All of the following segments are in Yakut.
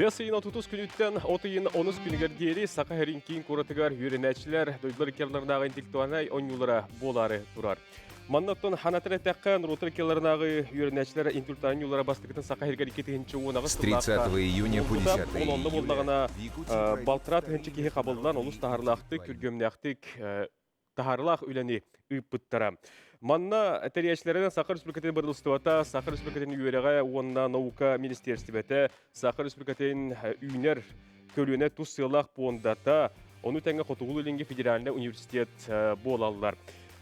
Бэс ыйын 30 күнүттэн от ыйын 10 күнүгэр диэри Саха сирин киин куоратыгар үөрэнээччилэр дойдулар иккиарларынааҕы интеллектуальнай оонньуулара буолаары турар. Манна оттон ханатар эттэххэ, норуоттар иккиарларынааҕы үөрэнээччилэр интеллектуальнай оонньуулара бастакытын Саха сиригэр 2018 С 30 сыллаахха июня по буолбута. 10 Ол онно июля буоллаҕына в Якутии балтараа пройдут тыһыынча вторые киһи хабыллан, международные олус таһаарыылаахтык, интеллектуальные күргүөмнээхтик таһаарыылаах үлэни ыыппыттара. Манна тэрийээччилэринэн Саха Республикатын быралыстыбата, Саха Республикатын үөрэҕэ уонна наука министиэристибэтэ, Саха Республикатын үүнэр көлүөнэ тус сыаллаах пуондата, ону тэҥэ Хотугулуу-Илиҥҥи федеральнай университет буолаллар.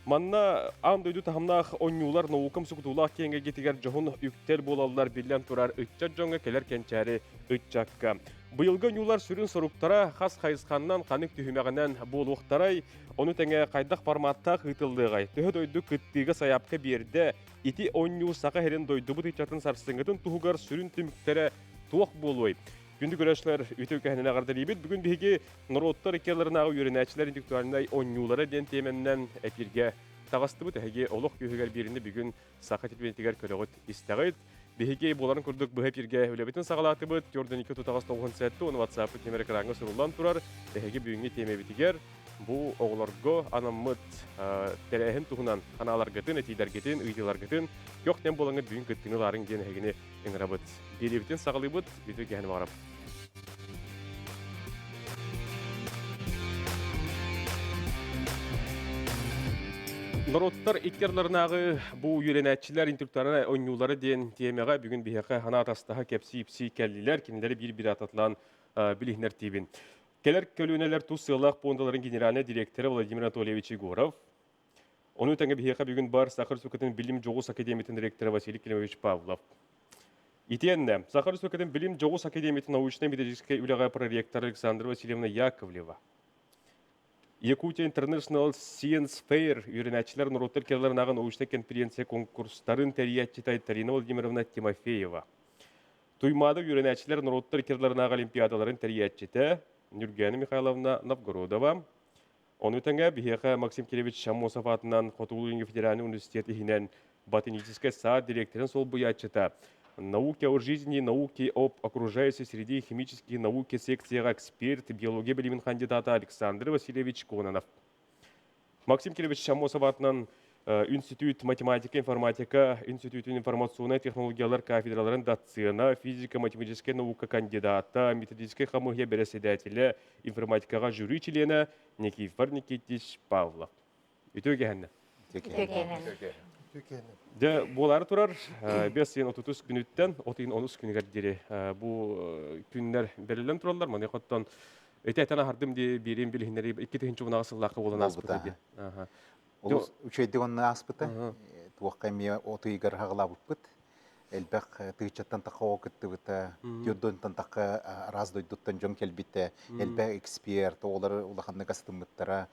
Манна аан дойду таһымнаах оонньуулар наука умсугутуулаах киэҥ эйгэтигэр дьоһун үктэл буолаллар биллэн турар ыччат дьоҥҥо кэлэр кэнчээри ыччакка. Быйылгы оонньуулар сүрүн соруктара хас хайысханнан ханнык түһүмэҕинэн буолуохтарай, ону тэҥэ хайдах форматтаах ыытыллыаҕай, төһө дойду кыттыыга сайаапка биэрдэ, ити оонньуу Саха сирин дойдубут ыччатын сарсыҥҥытын туһугар сүрүн түмүктэрэ туох буолуой? Күндү көрөөччүлэр, үтүө кэһинэн эҕэрдэлиибит. Бүгүн биһиги норуоттар иккиаларынааҕы үөрэнээччилэр интеллектуальнай оонньуулара диэн тиэмэннэн эфиргэ таҕыстыбыт. Эһиги олох күүһүгэр биэрини бүгүн Саха телевидениетигэр көрөҕүт, истэҕит. Биһиги буоларын курдук быһа эфиргэ үлэбитин саҕалаатыбыт. 42 тутаҕас 97 уонна WhatsApp нөмер экраҥҥа суруллан турар. Эһиги бүгүҥҥү тиэмэбитигэр бу оҕолорго анаммыт тэрээһин туһунан санааларгытын, этиилэргитин, ыйытыыларгытын көх-нэм буолаҥҥыт бүгүн кыттыыны ылаарыҥ диэн эһигини ыҥырабыт. Биэриибитин саҕалыыбыт, үтүө киэһэни баҕарабыт. Норуоттар икки ардыларынааҕы бу үөрэнээччилэр интеллектуальнай оонньуулара диэн тиэмэҕэ бүгүн биһиэхэ санаа атастаһа кэпсии-ипсии кэллилэр. Кинилэри биир-биир ататлаан билиһиннэртиибин. Кэлэр көлүөнэлэр тус сыаллаах пуондаларын генеральнай директора Владимир Анатольевич Егоров, ону тэҥэ биһиэхэ бүгүн бар Саха Республикатын Билим дьоҕус академиятын ректора Василий Климович Павлов. Итиэннэ Саха Республикатын Билим дьоҕус академиятын научнай-методическай үлэҕэ проректор Александра Васильевна Яковлева. Якутия International Science Fair үөрэнээччилэр норуоттар иккиаларынааҕы научнай конференция конкурстарын тэрийээччитэ Тарина Владимировна Тимофеева. Туймаада үөрэнээччилэр норуоттар иккиаларынааҕы олимпиадаларын тэрийээччитэ Нюргена Михайловна Новгородова. Ону тэҥэ биһиэхэ Максим Кириллович Аммосов аатынан Хотугулуу-Илиҥҥи федеральнай университет иһинэн ботаническай саад дириэктэрин солбуйааччыта, Науки о жизни, науки об окружающей среде, химические науки секцияҕа эксперт, биология билимин кандидата Александр Васильевич Кононов. Максим Кириллович Аммосов аатынан Институт математика, информатика институтун информационнай технологиялар кафедраларын доцена, физико-математическай наука кандидата, методическай хамыыһыйа бэрэссэдээтэлэ, информатикаҕа жюри чилиэнэ Никифор Никитич Павлов. Үтүө кэһэннэ. Үтүө кэһэннэ. Дьэ, буолаары турар, 5 ыйын 30 күнүттэн от ыйын 10 күнүгэр диэри бу күннэр бэриллэн тураллар. Маныаха оттон ити этэн аһардым дии биирин билиһиннэри 2010 сыллаахха буолан ааспыта дии. Олус үчүгэйдик онно ааспыта. Туохха эмиэ от ыйыгар хаҕалаабыппыт. Элбэх тыһыынчаттан тахха оҕо кыттыбыта, түөрт тахха араас дойдуттан дьон кэлбитэ, элбэх эксперт, оҕолор улаханнык астыммыттара,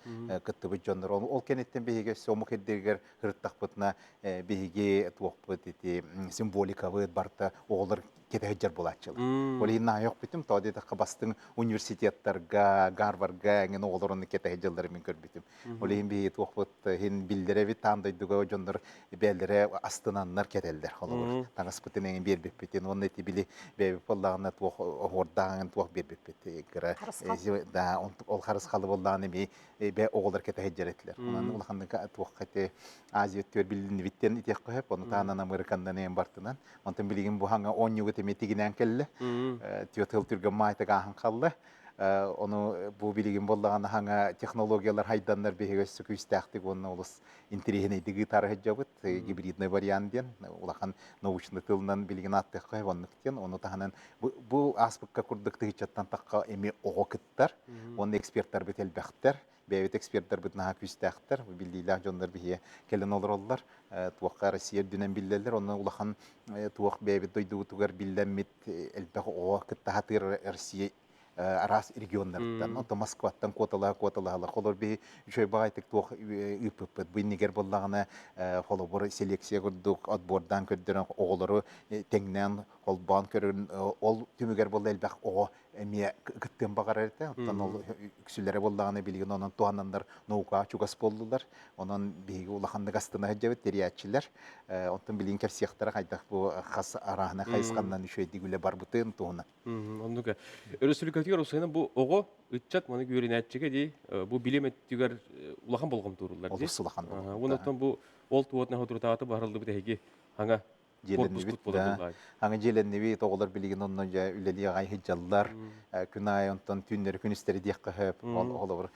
кыттыбыт дьоннор. Ол кэнниттэн биһиги өссө омук ирдэригэр ырыттахпытына, биһиги туохпут ити символикабыт барыта оҕолор кэтэһэр буолааччылар. Ол иһин наайах бүтүм, тоҕо диэтэххэ бастыҥ университеттарга, Гарварга эҥин оҕолорун кэтэһэр дьыллары мин көрбүтүм. Ол иһин биһиги туохпут иһин биллэрэбит аан дойдуга дьоннор бэйэлэрэ астынаннар кэтэллэр. Холобур, таҥаспытын эҥин биэрбиппитин уонна ити били бэйэбит буоллаҕына туох оһуордааҕын туох биэрбиппит кыра да ол харысхалы буоллаҕына эмиэ бэйэ оҕолор кэтэһэр этилэр. Онон улаханнык туохха ити Азия өттүгэр билиннибиттэн итиэххэ сөп, ону таһынан Американнан эҥин бартынан. Онтон билигин бу хаҥа оонньууга эмиэ тигинээн кэллэ. Түөрт тыл түргэн маайтык ааһан халла. Ону бу билигин буоллаҕына хаҥа технологиялар хайданнар биһиги өссө күүстээхтик уонна олус интэриэһинэйдик ыытаары сылдьабыт. Гибридный вариант диэн улахан научный тылынан билигин ааттыахха сөп оннук диэн. Ону таһынан бу ааспыкка курдук тыһыынчаттан тахха эмиэ оҕо кыттар уонна эксперттарбыт элбэхтэр. Бэйэбит эксперттарбыт наһаа күүстээхтэр, биллиилээх дьоннор биһиэ кэлэн олороллор. Туохха Россия үрдүнэн биллэллэр, онно улахан туох бэйэбит дойдубутугар биллэммит элбэх оҕо кытта сатыыр Россия араас регионнарыттан, онтон Москваттан куоталаһа куоталаһалар. Холор биһи үчүгэй баҕайытык туох ыыппыппыт. Бу иннигэр буоллаҕына холобур селекция курдук отбордаан көрдөрөн оҕолору тэҥнээн холбоон көрөн ол түмүгэр буолла элбэх оҕо эмиэ кыттыан баҕарар этэ. Оттон ол үксүлэрэ буоллаҕына билигин онон туһананнар наукаҕа чугас буоллулар. Онон биһиги улаханнык астына сылдьабыт тэрийээччилэр. Онтон билигин кэпсиэхтэрэ хайдах бу хас арааһына хайысханнан үчүгэйдик үлэ барбытын туһунан. Оннук. Өрөспүүбүлүкэтигэр усайна бу оҕо, ыччат маны үөрэнээччигэ дии бу билим өттүгэр улахан болҕомто ууруллар дии. Олус улахан болҕомто. Онон бу ол туотна хотурутааты баһарыллыбыт эһиги хаҥа Дьиэлэннибит да. Аны дьиэлэннибит, оҕолор билигин онно дьэ үлэлии аҕай сылдьаллар. Күн аайы онтон түүннэри күнүстэри диэххэ сөп. Ол оҕолор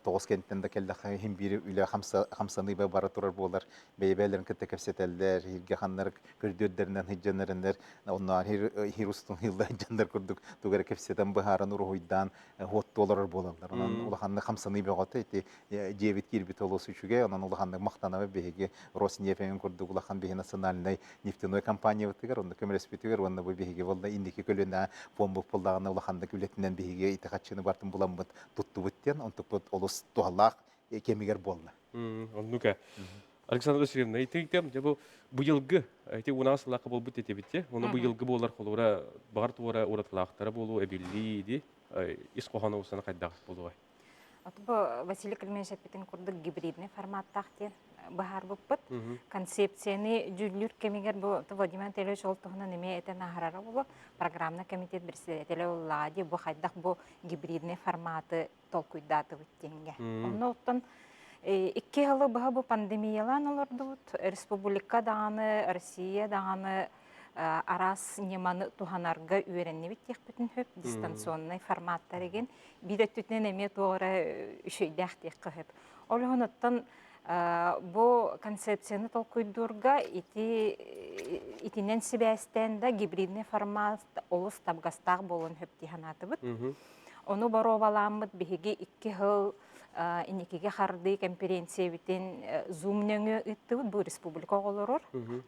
тоҕус кэнниттэн да кэллэххэ иһин биир үлэ хамсаныыба бара турар буолар. Бэйэ-бэйэлэрин кытта кэпсэтэллэр, иһиргэ ханнарык көрдүөрдэринэн сылдьаннарыннар, онно иһир устун ыылла сылдьаннар курдук тугу эрэ кэпсэтэн быһааран уруһуйдаан уоттуу олорор буолаллар. Онон улаханнык хамсаныы бөҕөтө ити дьиэбит киирбит олус үчүгэй. Онон улаханнык махтанабыт биһиги Роснефть курдук улахан биһи национальнай нефтяной компаниябытыгар, онно көмөлөспүтүгэр уонна бу биһиги буолла инники көлүөнэ фондбут буоллаҕына улаханнык үлэтинэн биһиги ити хаччыны бартын буламмыт туттубут диэн онтукпут олус туһалаах кэмигэр буолла. Оннук ээ. Александра Васильевна, ити кэм дьэ бу быйылгы ити унаас сылаахха буолбут этибит Оны быйылгы буолар холура баҕар туора уратылаахтара буолуо эбиллии ди ис хоһооно усана хайдах буолуой? Бу Василий Климович эппитин курдук гибридный форматтаах диэн быһаарбыппыт. Концепцияны дьүүллүүр кэмигэр бу Владимир Анатольевич ол туһунан эмиэ этэн аһарара буолуо. Программный комитет председателэ буоллаҕа дии бу хайдах бу гибридный форматы толкуйдаатыбыт диэҥҥэ. Онно оттон икки сылы быһа бу пандемиялаан олордубут. Республика даҕаны, Россия даҕаны араас ньыманы туһанарга үөрэннибит диэхпитин сөп. Дистанционнай форматтар игин. Биир өттүтүнэн эмиэ туох эрэ үчүгэйдээх диэххэ сөп. Ол иһин оттон бу концепцияны толкуйдуурга ити итинэн сибээстээн да гибридный формат олус табыгастаах буолуон сөп дии санаатыбыт. Ону боруобалааммыт биһиги икки сыл инникигэ хардыы кэмпириэнсийэбитин Zoom нөҥүө ыыттыбыт бу республика оҕолорор.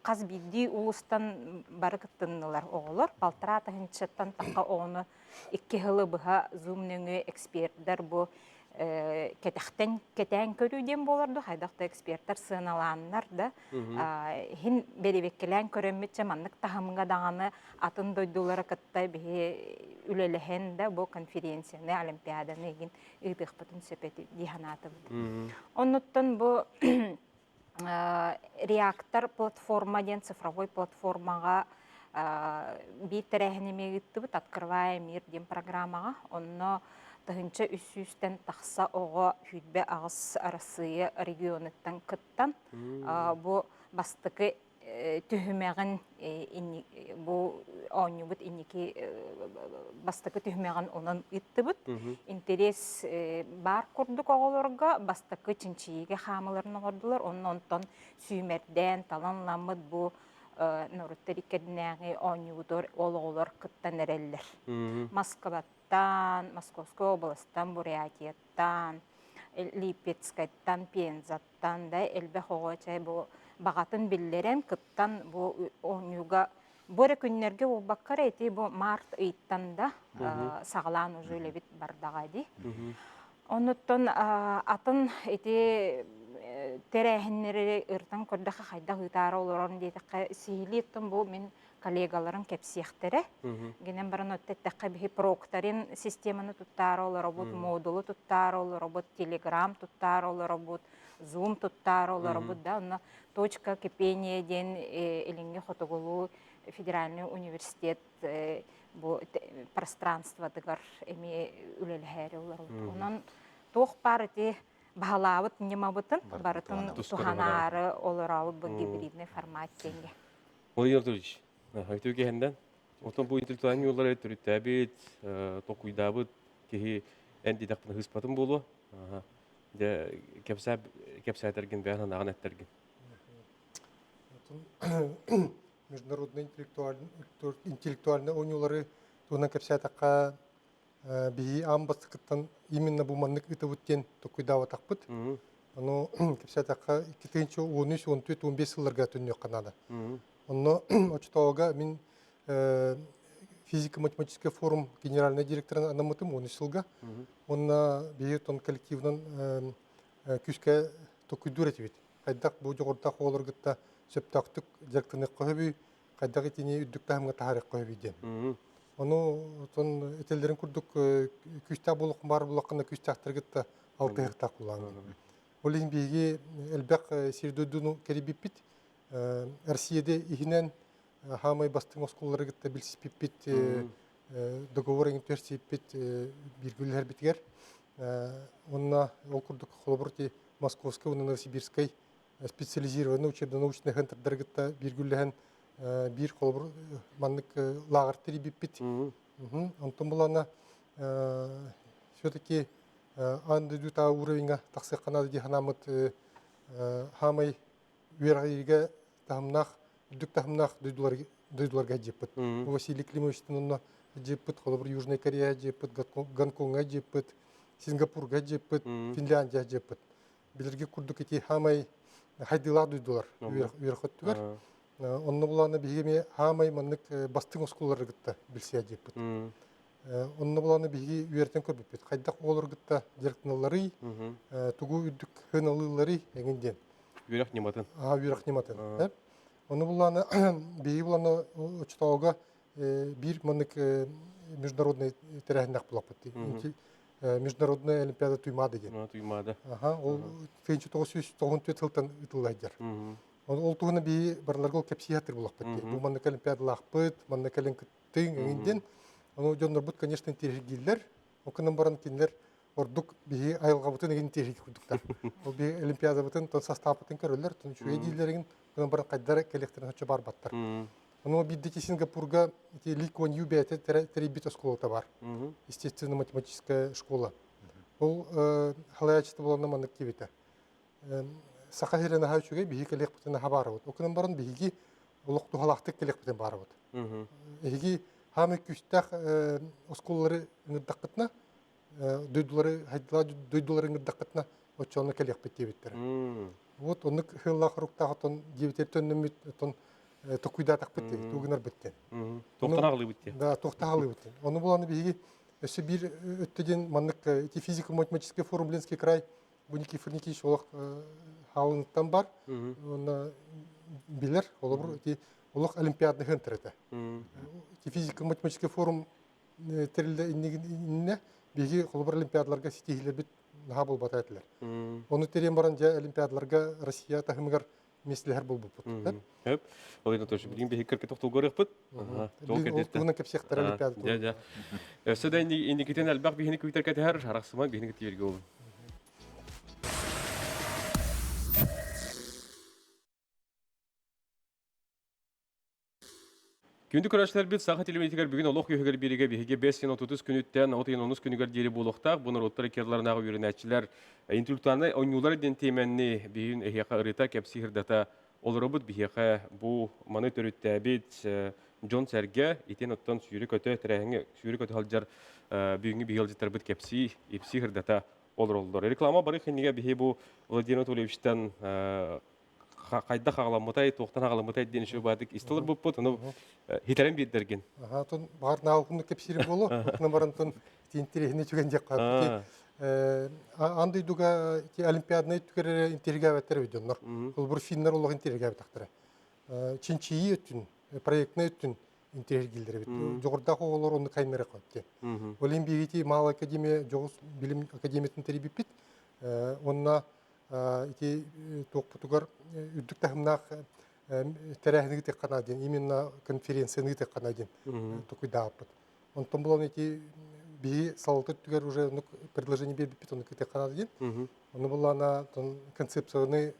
Хас биирдии улуустан бары кыттыннылар оҕолор. Балтараа тыһыынчаттан тахха оҕону икки сылы быһа Zoom нөҥүө экспердэр бу кэтэхтэн кэтээн көрүү диэн буолар да хайдах да эксперттэр сыаналааннар да иһин бэрэбиэккэлээн көрөммүт чэ маннык таһымҥа даҕаны атын дойдулары кытта биһи үлэлэһэн да бу конференцияны, олимпиаданы игин ыытыахпытын сөп эти дии санаатыбыт. Оннуттан бу реактор платформа диэн цифровой платформаҕа биир тэрээһини эмиэ ыыттыбыт «Открывая мир» диэн программаҕа. Онно 1300-тэн тахса оҕо 28 Арассыыйа регионуттан кыттан бу бастакы түһүмэҕин бу оонньуубут инники бастакы түһүмэҕин онон ыыттыбыт. Интерес баар курдук оҕолорго бастакы чинчийиигэ хаамыларын оҥордулар. Онно онтон сүүмэрдээн талан ыламмыт бу норуттар иккэрдинээҕи оонньуубутугар ол оҕолор кыттан эрэллэр. Москваттан, Московскай областан, Бурятияттан, Липецкайтан, Пензаттан да элбэх оҕо чай бу баҕатын биллэрэн кыттан бу оонньууга бу эрэ күннэргэ буолбакка эрэ ити бу март ыйыттан да саҕалаан уже үлэбит бардаҕа дии. Онуттан атын ити тэрээһиннэри ырытан көрдөххө хайдах ыытаары олорон диэтэххэ сиһилии оттон бу мин коллегаларым кэпсиэхтэрэ. Гинэн баран эттэххэ биһи прокторин системаны туттаары олоробут, модулу туттаары олоробут, телеграм туттаары олоробут, зум туттаары олоробут да онно точка кипения диэн илиҥҥи хотугулуу федеральный университет бу пространствотыгар эмиэ үлэлэһээри олоробут. Онон туох баар ити баһылаабыт ньымабытын барытын туһанаары олорообут бу гибридный формат диэҥҥэ. Владимир Анатольевич, үтүө киһиндэн. Отон бу интеллектуальный ньуолары төрүттээбит, толкуйдаабыт киһи эн диэтэхпинэ ыыспатым буолуо. Дьэ, кэпсээтэргин бэйэн санааҕын эттэргин. Отон международный интеллектуальный оонньуулары туһунан кэпсээтэххэ, биһи аан бастакыттан именно бу маннык ыытабыт диэн толкуйдаабатахпыт. Ону кэпсээтэххэ, 2013, 14, 15 сылларга төннүөххэ наада. Онно оччотооҕуга мин физико-математический форум генеральный директорын анаммытым 13 сылга. Уонна биһи тон коллективынан күүскэ толкуйдуур этибит. Хайдах бу дьоҕурдаах оҕолору кытта сөптөөхтүк дьарыктаныахха сөбүй, хайдах итини үрдүк таһымҥа таһаарыахха сөбүй диэн. Ону отон этэллэрин курдук күүстээх буолуох баар булаххына күүстээхтэргэ кытта алтыһыктаах булаан. Ол иһин биһиги элбэх сир дойдуну кэрийбиппит. Россияда иһинэн хаамай бастыҥ оскуолалары кытта билсиппиппит, договор эҥин түһэрсиппит бииргэ үлэлэһэрбитигэр. Уонна ол курдук холобур ити Московскай уонна Новосибирскай специализированный учебно-научный центрдары кытта бииргэ үлэлэһэн биир холобур маннык лааҕыр тэрийбиппит. Онтон булана все-таки аан дойдутааҕы уровеньга тахсыахха наада дии санааммыт хаамай үөрэҕиригэ таһымнаах үрдүк таһымнаах дойдуларга дьиэппит. Василий Климовичтын онно дьиэппит, холобур Южная Корея дьиэппит, Гонкоҥҥа дьиэппит, Сингапурга дьиэппит, Финляндия дьиэппит. Билэрги курдук ити хаамай хайдыылаах дойдулар үөрэх өттүгэр. Онно булаана биһиги эмиэ хаамай маннык бастыҥ оскуолалары кытта билсиэ диэппит. Онно булаана биһиги үөрэтэн көрбүппүт. Хайдах оҕолору кытта дьарыктаналларый, тугу үрдүк сыаналыылларый эҥин диэн. Үөрэх ньыматын. Аа, үөрэх ньыматын. Ону булаана биһиги булаана оччотооҕуга биир маннык международный тэрээһиннээх булаппыт. Международная олимпиада Туймаада диэн. Туймаада. Аха, ол 1994 сылтан ыытыллайдар. Ол туһунан биһи барыларга ол кэпсии сатыыр булахпыт дии. Бу маннык олимпиадалаахпыт, манна кэлин кыттыҥ, эҥин диэн. Ону дьоннорбут, конечно, интириэһиргииллэр. Ол гынан баран кинилэр ордук биһи айылҕабытын игин интириэһиргии курдуктар. Ол биһи олимпиадабытын, тон састааппытын көрөллөр, тон үчүгэй дииллэр игин, гынан баран хайдара кэлиэхтэрин соччо барбаттар. Ону биирдики Сингапурга ити Ли Куан Ю бэйэтэ тэрийбит оскуолата бар. Естественно-математическая школа. Ол халаячыта буоланна маннык диэбитэ. Саха сирэ наһаа үчүгэй, биһиги кэлиэхпитин наһаа баарабыт. Ол гынан баран биһиги олох туһалаахтык кэлиэхпитин баарабыт. Эһиги хаамай күүстээх оскуолалары ыҥырдаххытына, дойдулары хайдылаах дойдулары ыҥырдаххытына, оччоҕуна кэлиэхпит диэбиттэрэ. Вот оннук сыаллаах хоруктаах отон диэбитэр төннөммүт отон токуйдаатахпыт дии, тугу гынарбыт диэн. Туохтан аҕалыыбыт диэн. Да, туохтан аҕалыыбыт диэн. Ону булан биһиги өссө биир өттө диэн маннык ити физико-математический форум Ленский край бу Никифор Никитич олох хаалыныттан бар уонна билэр холобур ити олох олимпиадный центр этэ. Ити физико-математический форум тэриллэ иннинэ биһиги холобур олимпиадаларга ситиһиилэрбит наһаа буолбата этилэр. Ону тэрийэн баран дьэ олимпиадаларга Россия таһымыгар миэстэлэһэр буолбуппут. Хөп. Ол иһин тоже билигин биһиги кыргы тохтолгорыахпыт. Ол туһунан кэпсиэхтэрэ олимпиада. Дьэ, дьэ. Өссө да инникитин элбэх биһини күүтэр кэтэһэр, арахсыман биһини кытта болун. Күндү көрөөччүлэрбит, Саха телевидениетигэр бүгүн олох үөһүгэр биэригэ биһиги 5 30 күнүттэн 30 күнүгэр диэри буолуохтаах бу норуоттар иккиарларынааҕы үөрэнээччилэр интеллектуальнай оонньуулар диэн тиэмэнни биһин эһиэхэ ырыта кэпсии сырдата олоробут. Биһиэхэ бу маны төрүттээбит дьон-сэргэ итин оттон сүүрэ-көтө тэрээһиҥҥэ сүүрэ-көтө сылдьар бүгүҥҥү биһиги ыалдьыттарбыт кэпсии, ипсии сырдата олороллор. Реклама бары кинигэ биһи бу Владимир Анатольевичтан хайдах аҕаламмытай, туохтан аҕаламмытай диэн үчүгэй баадык истэлэр буппут, ону хитэрэн биэрдэргин. Аха, тун баар наалкунну кэпсиирим буолу, отуна баран тун интириэһинэй түгэн диэххэ. Аан дойдуга ити олимпиаднай түгэрэ интиригээбэттэр эбит дьоннор. Холобур финнэр олох интиригээбэтэхтэрэ. Чинчийии өттүн, проектнай өттүн интириэргииллэр эбит. Дьоҕурдаах оҕолор онну кайнары диэн. Ол иһин биһиги Малая академия дьоҕус билим академиятын тэрийбиппит. Онно ити туохпутугар үрдүк таһымнаах тэрээһини ыытыахха наада диэн именно конференцияны ыытыахха наада диэн токуйдаабыппыт. Онтон булан ити биһи салалта өттүгэр уже оннук предложение биэрбиппит оннук ыытыахха наада диэн. Ону буллаана концепцияны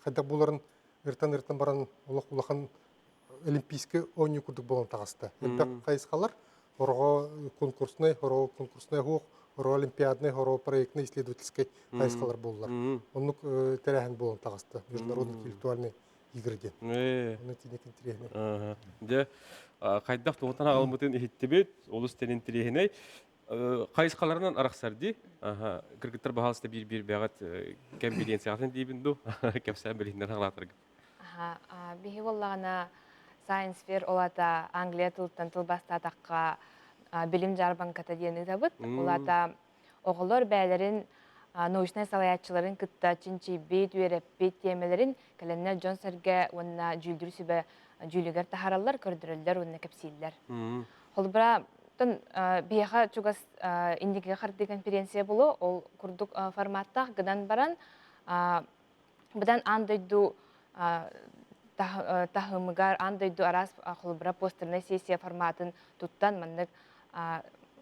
хайдах буларын ыртан-ыртан баран олох улахан олимпийскай оонньуу курдук буолан таҕыста. Элбэх хайысхалар хороҕо конкурснай, хороҕо конкурснай суох, хороҕо олимпиаднай, хороҕо проектнай исследовательскай хайысхалар буоллар. Оннук тэрээһин буолан таҕыста. Международный интеллектуальный игры диэн. Ону тиник интириэһинэй. Дьэ, хайдах туохтан аҕалбытын иһиттибит, олус тэн интириэһинэй. Хайысхаларынан арахсар дии. Кыргыттар баһаалыста биир-биир бэҕэт кэмпириэнсийэҕитин диибин дуу, кэпсээн билиһиннэр хаалаатаргыт. Биһи буоллаҕына Science Fair ол аата Англия тылыттан тылбаастаатахха билим дьаарбаҥката диэн ыытабыт. Ол аата оҕолор бэйэлэрин научнай салайааччыларын кытта чинчийбит, үөрэппит тиэмэлэрин кэлэннэр дьон-сэргэ уонна дьүүллүүр сүбэ дьүүлүгэр таһаараллар, көрдөрөллөр уонна кэпсииллэр. Холобура, Тон биһиэхэ чугас инникигэ хардыы конференция булу ол курдук форматтаах гынан баран быдан аан дойду таһымыгар аан дойду араас холобура постернай сессия форматын туттан маннык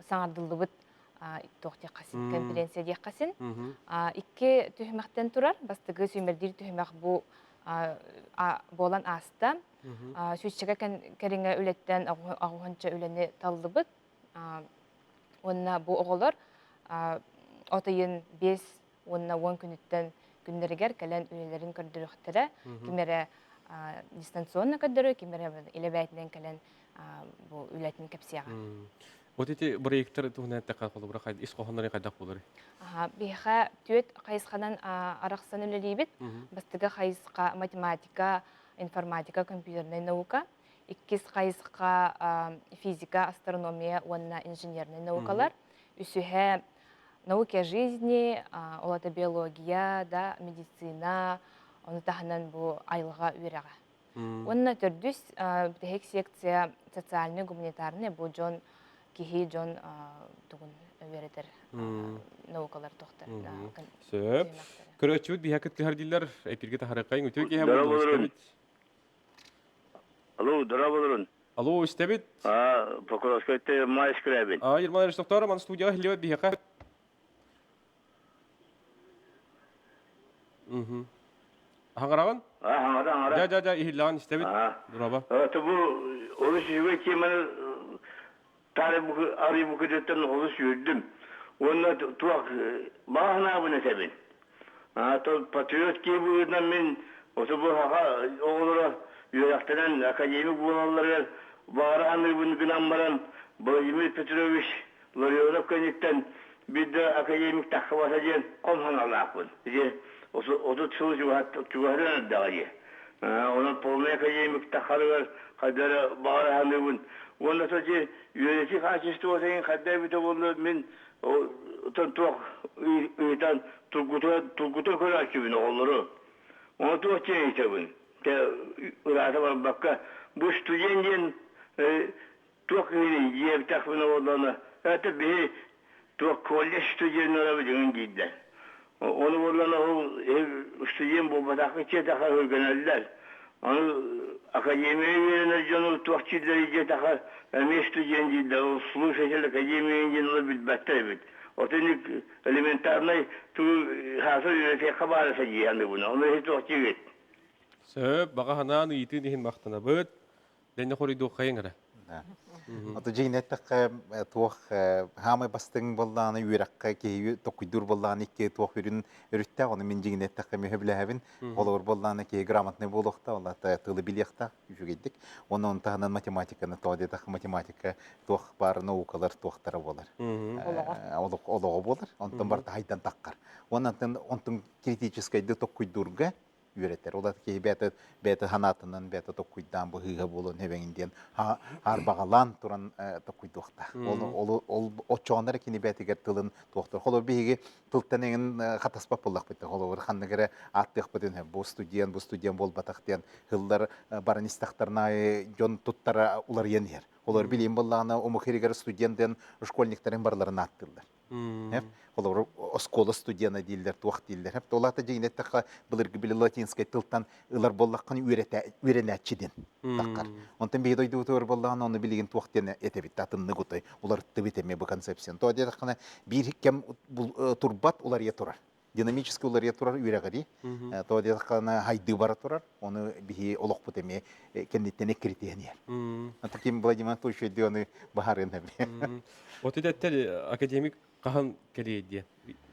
саҥардыллыбыт туох диэххэ син конференция диэххэ син икки түһүмэхтэн турар бастакы сүүмэрдиир түһүмэх бу буолан ааста Сүүсчэкэ кэриҥэ үлэттэн аҕыһынча үлэни таллыбыт. Уонна бу оҕолор от ыйын 5 уонна 10 күнүттэн күннэригэр кэлэн үлэлэрин көрдөрүөхтэрэ. Ким эрэ дистанционно көрдөрүө, ким эрэ илэ бэйэтинэн кэлэн бу үлэтин кэпсиэҕэ. Вот эти проекттар туһунан эттэххэ холобура ис хоһооннорун хайдах буолар? Биһиэхэ түөрт хайысханан арахсан үлэлиибит. Бастакы хайысха математика, информатика, компьютерная наука. Иккис хайысха физика, астрономия уонна инженернай наукалар. Үсүһэ науки о жизни, ол это биология, да, медицина, ону таһынан бу айылҕа үөрэҕэ. Уонна төрдүс бүтэһик секция социальный гуманитарный бу дьон киһи дьон тугун үөрэтэр наукалар тохтор. Сөп. Көрөөччүбүт биһэ кыттыһар дииллэр. Эпирге таһарыккайын үтүө киһи буолуҥ. Алло, здорово, Алло, истэбит. А, Покровскайты Май Скрябин. А, Ерман Ильич Токтаров, ман студияға хилебет биһиэхэ. Мгм. Хаҥараҕын? А, хаҥара, хаҥара. Дьэ, дьэ, дьэ, иһиллэҕин истэбит. А. Дороба. Это бу олус үчүгэй теманы тары арыйбыкытыттан олус үөрдүм. Уонна туох баҕа этэбин. А то патриот киһи быһыытынан мин осы бу саха оҕолоро үөрэхтэнэн академик буолалларыгар баҕара саныыбын гынан баран Владимир Петрович Ларионов кэнниттэн биир да академик тахсыбата диэн хом санаалаахпын. Ити 30 сыл чугаһатан эрдэҕэ дии. Онон полный академик тахарыгар хайда эрэ баҕара саныыбын. Уонна ити үөрэтии хаачыстыбатын хайда эбитэ буолла мин оттон туох ыйытан тургута тургута көрөөччүбүн оҕолору. Ону туох диэн ыйытабын? Тэ ыраата барбакка бу студент диэн туох киһини диэбитэхпинэ буоллаҕына это биһи туох колледж студеннара билигин дииллэр. Ону буоллаҕына ол студент буолбатахха диэтэхэ өйгөнөллөр. Аны академия үөрэнэр дьону туох дииллэрий диэтэхэ эмиэ студент дииллэр. Ол слушатель академия диэн олор билбэттэр эбит. Отинник элементарнай тугу хааса үөрэтиэххэ баар этэ дии саныыбын. Ону иһи туох диигит? Сөп, баҕа санаан ыйытыын иһин махтанабыт. Дэнне хоруйдуоххайыҥ эрэ. Ото дьиҥин эттэххэ туох хаамай бастыҥ буоллаҕына үөрэххэ киһи токуйдуур буоллаҕына икки туох үрүн өрүттээх ону мин дьиҥин эттэххэ мүһэ билэһэбин холобур буоллаҕына киһи грамотный буолуохтаах ол аата тылы билиэхтээх үчүгэйдик уонна ону таһынан математиканы тоҕо диэтэххэ математика туох баар наукалар туохтара буолар олоҕо буолар онтон барыта хайдан таххар уонна онтон критическайды токкуйдуурга үөрэтэр. Ол киһи бэйэтэ бэйэтэ санаатынан бэйэтэ токкуйдаан быһыыга буолуон эбэҥин диэн хаарбаҕалаан туран токкуйдуохтаах. Ол ол ол оччоҕуна эрэ кини бэйэтигэр тылын туохтур. Холобур биһиги тылтан эҥин хатаспат буоллахпыт. Холобур ханнык эрэ ааттыахпытын бу студент, бу студент буолбатах диэн хыллар баран истэхтэрин аайы дьон туттара уларыйан иһэр. Олор билиим буоллаҕына омук иһигэр студент диэн школьниктарын барыларын ааттыыллар. Холобур, оскуола студена дииллэр, туох дииллэр. Ол аата дьиҥин эттэххэ, былыргы били латинскай тылтан ылар буоллаххына үөрэнээччи диэн таххар. Онтон биһиги дойдубутугар буоллаҕына, ону билигин туох диэн этэбит, атыннык утой уларыттыбыт эмиэ бу концепцияны. Тоҕо диэтэххинэ, биир кэм турбат уларыйа турар. Динамически уларыйа турар үөрэҕирии. Тоҕо диэтэххинэ, хайдыы бара турар. Ону биһи олохпут эмиэ кэнниттэн эккиритиһэн иһэр. Ата ким Владимир Анатольевич өйдүү ону баһарыан эмиэ. Вот этэттэр академик хаһан кэлиэй диэн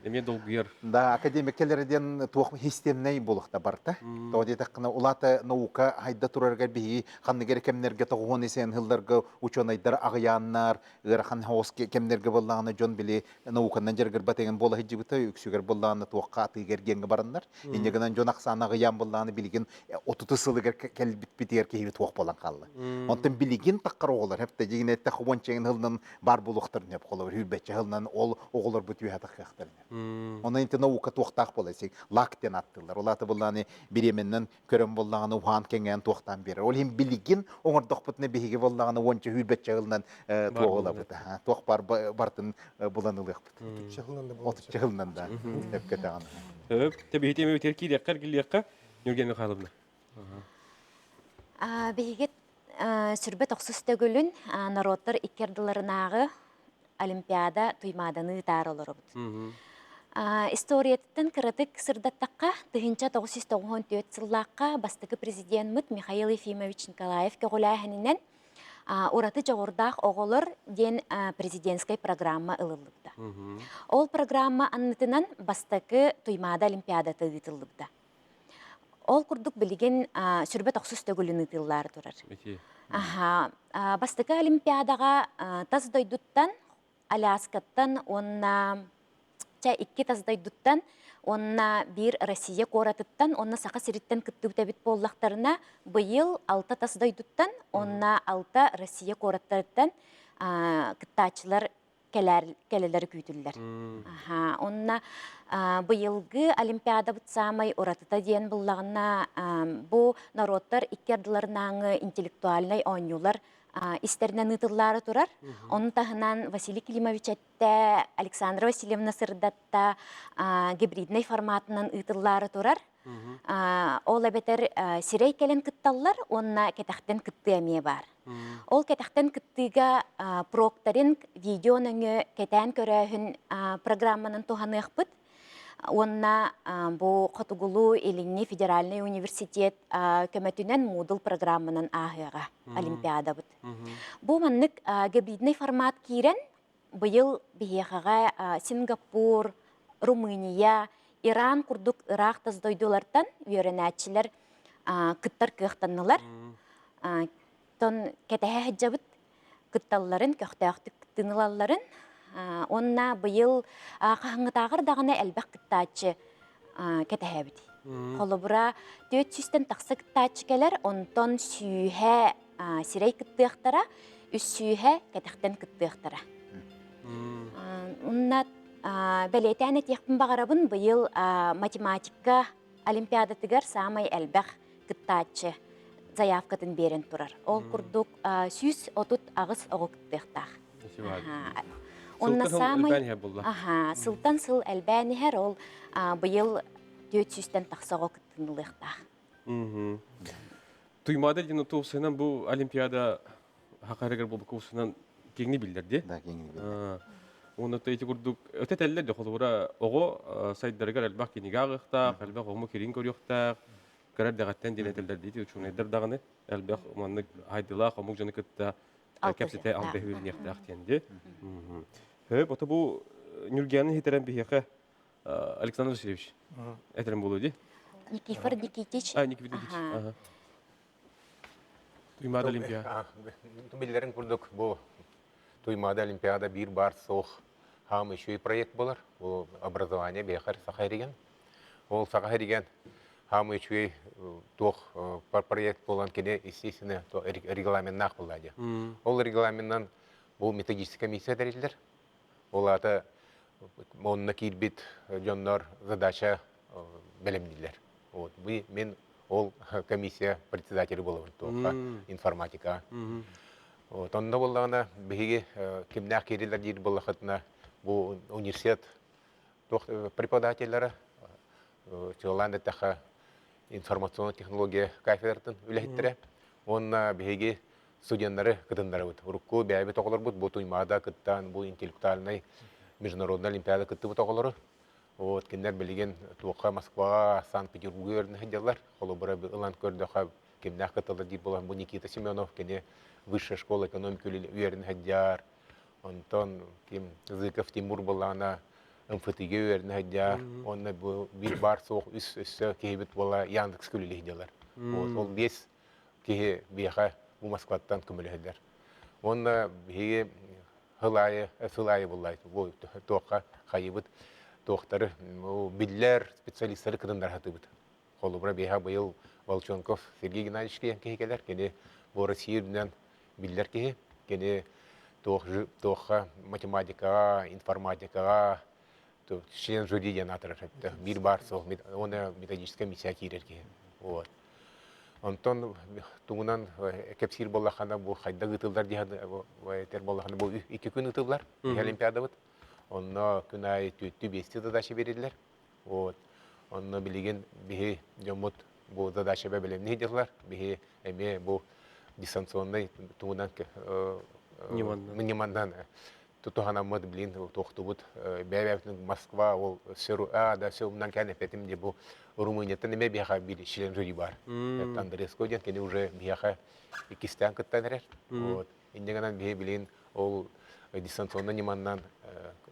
эмиэ долгуйар. Да, академик кэлэрэ диэн туох системнэй буолуохта барта. Тоҕо диэтэххинэ, улаата наука хайда турарыгар биһиги ханнык эрэ кэмнэргэ тоҕуһун исэн сылларга учуонайдар аҕыйааннар, ыарахан соҕус кэмнэргэ буоллаҕына дьон били науканан дьарыгырбат эҥин буола сылдьыбыта, үксүгэр буоллаҕына туохха атыыга эргиэҥҥэ бараннар. Инньэ гынан дьон ахсаана аҕыйаан буоллаҕына билигин 30 сылыгар кэлбиппитигэр киһибит туох буолан хаалла. Онтон билигин таххар оҕолор хэптэ дьигин этте хобончегин хылынан бар буолуохтарын хөп холобур хүрбэччэ хылынан ол оҕолорбут үөһэ таххыахтарын. Онон инти наука туохтаах буолар лак диэн аттыылар. Ол аата буллааны бириэмэннэн көрөн буоллаҕына уһаан кэҥээн туохтаан биэрэр. Ол иһин билигин оҥордохпутуна биһиги буоллаҕына уонча сүүрбэччэ сылынан туох ылабыт. Туох бар бартын булан ылыахпыт. Отучча сылынан да өпкөтөҕүн. Өп, тэбиһити эми битер киириэххэ эргиллиэххэ Нюрген Михайловна. Биһиги сүрбэ тохсус төгүлүн норуоттар икки ардыларынааҕы Олимпиада Туймааданы ыытаары олоробут. Историятыттан кыратык сырдаттахха, 1994 сыллаахха бастакы президеммит Михаил Ефимович Николаев көҕүлээһининэн ураты дьоҕурдаах оҕолор диэн президентскай программа ылыллыбыта. Ол программа аннытынан бастакы Туймаада Олимпиадата ыытыллыбыта. Ол курдук билигин сүрбэ тохсус төгүлүн ыытыллаары турар. Аха, бастакы Олимпиадаҕа тас дойдуттан, Аляскаттан уонна чэ икки тас дойдуттан уонна биир Россия куоратыттан уонна Саха сириттэн кыттыбыт эбит буоллахтарына, быйыл алта тас дойдуттан уонна алта Россия куораттарыттан кыттааччылар кэлэлэр күүтүллэр. Аха, онно быйылгы Олимпиадабыт саамай уратыта диэн буллаҕына, бу норуоттар икки ардыларынааҥы интеллектуальнай оонньуулар истэринэн ыытыллаары турар. Ону таһынан Василий Климович эттэ, Александра Васильевна сырдатта, гибриднэй форматынан ыытыллаары турар. Ол эбэтэр сирэй кэлэн кытталлар уонна кэтэхтэн кыттыы эмиэ баар. Ол кэтэхтэн кыттыыга прокторинг видео нөҥүө кэтээн көрөөһүн программанан туһаныахпыт. Уонна бу Хотугулуу-Илиҥҥи федеральнай университет көмөтүнэн Moodle программанан ааһыаҕа олимпиадабыт. Бу маннык гибридный формат киирэн Быйыл биһиэхэҕэ Сингапур, Румыния, Иран курдук ыраах тас дойдулартан үөрэнээччилэр кыттар кыахтаннылар. Тон кэтэһэ сылдьабыт кытталларын, көхтөөхтүк кыттыыны Уонна быйыл хаһыҥҥытааҕар даҕаны элбэх кыттааччы кэтэһэбит. Холобура, 400-тэн тахса кыттааччы кэлэр, онтон сүүһэ сирэй кыттыахтара, үс сүүһэ кэтэхтэн кыттыахтара. Уонна бэлиэтээн этиэхпин баҕарабын, быйыл математика олимпиадатыгар саамай элбэх кыттааччы заявкатын биэрэн турар. Ол курдук 138 оҕо кыттыахтаах. Онно саамай сылтан сыл элбээн иһэр, ол быйыл 400-тэн тахса оҕо кыттынылыахтаах. Туймаада диэн туусынан бу олимпиада хакарыгар буолбут курсунан киҥни биллэр ди. Да, киҥни биллэр. Уонна ити курдук өтө этэллэр де холобура оҕо сайдарыгар элбэх кинигэ ааҕыахтаах, элбэх оҕому кирин көрүөхтээх, кыра эрдэҕиттэн диэн этэллэр дии учуонайдар даҕаны элбэх маннык хайдылаах омук дьону кытта кэпсэтэ алтыһыылыахтаах диэн ди. Хөп, ото бу Нюргияны хитерен биһиэхэ Александр Васильевич этэрин буолуо дии. Никифор Никитич. А, Никифор Никитич. Ага. Туймаада Олимпиада. Биллэрин курдук бу Туймаада Олимпиада биир баар суох хаам үчүгэй проект болар. Бу образование биэхэр саха ириген. Ол саха ириген хаам үчүгэй туох проект болан кини естественно регламеннаах буолла дии. Ол регламеннан бу методическая комиссия тэриллэр. Ол аата онно киирбит дьоннор задача бэлэмнииллэр. Вот, вы, мен ол комиссия председателі болабын туохха информатика. Вот, онно буоллаҕына биһиги кимнээх киирилэр диир буоллахытына бу университет туох преподавателлара чуолаан эттэххэ информационная технология кафедратын үлэһиттэрэ уонна биһиги студеннары кытыннарабыт. Урукку бэйэбит оҕолорбут бу Туймаада кыттан, бу интеллектуальнай международный олимпиада кыттыбыт оҕолору. Вот кинилэр билигин туохха Москваҕа, Санкт-Петербурга үөрэнэ сылдьаллар. Холобура ылан көрдөхө кимнээх кытталлар диир буолан бу Никита Семенов кини высшая школа экономики үөрэнэ сылдьар. Онтон ким Зыков Тимур буоллаҕына МФТ-гэ үөрэнэ сылдьар. Онно бу биир баар суох үс өссө киһибит буола Яндекс үлэлии сылдьаллар. Вот ол биэс киһи биһиэхэ бу Москваттан көмөлөһөллөр. Уонна биһиги сыл аайы сыл аайы буллай бу туохха хайыбыт туохтары биллэр специалистары кытыннара сатыыбыт. Холобура биһиэхэ быйыл Волчонков Сергей Геннадьевич диэн киһи кэлэр. Кини бу Россия үрдүнэн биллэр киһи. Кини туох туохха математикаҕа, информатикаҕа. Член жюри диэн аатырар биир баар суох уонна методическай миссия киирэр киһи. Вот. Онтон тугунан кэпсиир буоллаххына бу хайдах ыытыллар диэн этэр буоллаххына бу икки күн ыытыллар олимпиадабыт. Онно күн аайы түөттүү биэстии задача бериллэр. Вот. Онно билигин биһи дьоммут бу задачаба бэлэмни дьыллар. Биһи эмиэ бу дистанционный тугунан ньыманнан тутуһанаммыт блин туохтубут бэйэбэбитин Москва ол сыр а да все умнан кээн эппэтим де бу Румынияттан эмиэ биһиэхэ биир член жюри бар. Андреско диэн кини уже биһиэхэ иккистээн кыттан эрэр. Вот. Инньэ гынан биһи билин ол дистанционно ньыманнан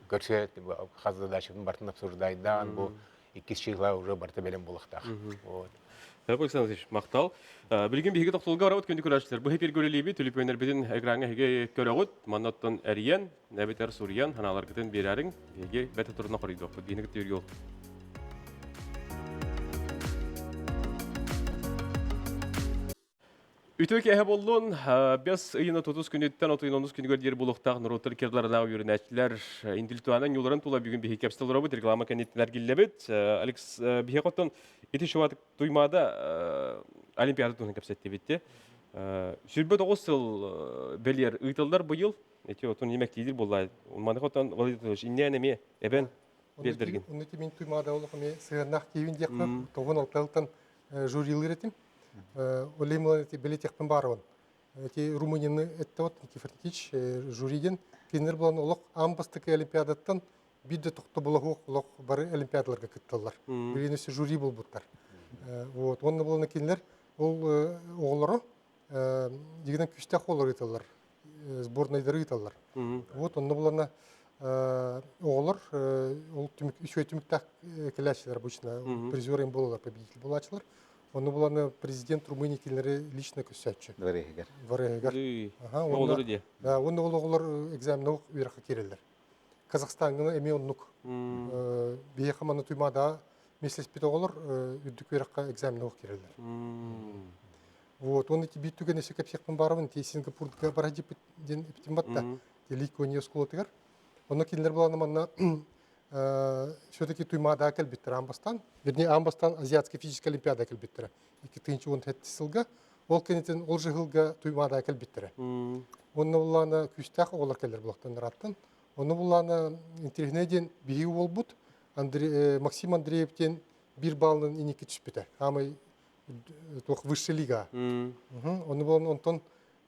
көрсө хас задачатын бартын обсуждайдаан бу иккис чыгла уже барыта бэлэм буолуохтаах. Вот. Александр Васильевич, махтал. Билигин биһиги тохтолго барабыт күндү көрөөччүлэр. Бу эфиргэ үлэлиибит, түлүпүөннэрбитин экраҥҥа эһиги көрөҕүт. Маннаттан эрийэн, эбэтэр суруйан, санааларгытын биэрэриҥ. Биһиги бэт турuna хоруйдуохпут. Биһини кытта үөргү Үтүө киэһэ буоллун. Бэс ыйын 30 күнүттэн 30 күнүгэр диэри буолуохтаах норуоттар кирдаларынаах үөрэнээччилэр интеллектуальнай ньууларын тула бүгүн биһиги кэпсэтэ олоробут. Реклама кэнниттэн эргиллэбит. Алекс, биһиэхэ оттон ити шуат Туймаада Олимпиада туһунан кэпсэттибит. 29 сыл бэлиэр ыытыллар быйыл. Эти отун немектиидир буолла. Маныха оттон Владимир Анатольевич, иннээн эмиэ эбэн биэрдергин. Онно мин Туймаада олох эмиэ сыһыаннаах киһибин диэхпин, тоҕун алталтан жюрилыр этим. Олеймылан эти билетехпин баарыбын. Эти Румынияны этте Никифор Никитич жюриден кинилер булан олох аан бастакы олимпиадаттан биир да тохтобула олох бары олимпиадаларга кытталлар. Билигин өссө жюри булбуттар. Вот онно булан кинилер ол оҕолоро дигинен күстэх оҕолор ыыталлар, сборнайдары ыыталлар. Вот онно булана оҕолор ол түмүк үчүгэй түмүктээх кэлээччилэр обычно призер им буолалар, победитель буолааччылар. Ону буланы президент Румыния кинилэри лично көссөөччү. Дворегигер. Дворегигер. Ага, Оҕолору диye. Да, уонна ол оҕолор экзамены үөрэххэ киирэллэр. Казахстаҥҥа эмиэ оннук. Биһиэхэ манна Туймаада миэстэлэспит оҕолор үрдүк үөрэххэ экзамены киирэллэр. Вот, он эти биир түгэн өссө кэпсиэхпин баарабын, ти Сингапурга бара дьиппит диэн эпитим батта. Ли Куаньи оскуолатыгар. Онно кинилэр буланы манна все-таки Туймаада кэлбиттэр аан бастаан. Вернее, аан бастаан Азиатская физическая олимпиада кэлбиттэрэ. 2017 сылга. Ол кэннитин ол же сылга Туймаада кэлбиттэрэ. Онно буллаана күүстээх оҕолор кэлэр булахтан ыраттан. Онно буллаана интеллигенция диэн биһиги буолбут Андрей, Максим Андреев диэн биир баллын инники түспүтэ. Аамай туох высшая лига. Ону буолан онтон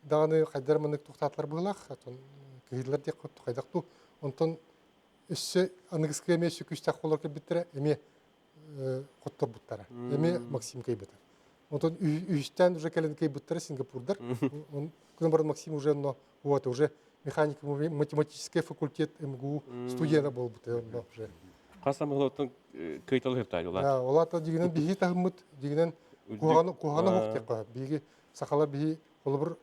даҕаны хайдар маннык туохтаатылар быһыылаах, отон кыһыылар диэх хайдах туу. Онтон өссө аныгыскы эмиэ өссө күүстээх буолар кэлбиттэрэ эмиэ хотторбуттара. Эмиэ Максим кыайбыта. Онтон үһүстээн уже кэлэн кыайбыттара Сингапурдар. Күн баран Максим уже но вот уже механика математический факультет МГУ студента буолбута онно уже. Хас самыһылыттан кыйталыһыптаа улаат. Да, улаата дигинен биһи таһыммыт дигинен куһаҕаны куһаҕаны оһох диэххэ. Биһиги сахалар биһи холобур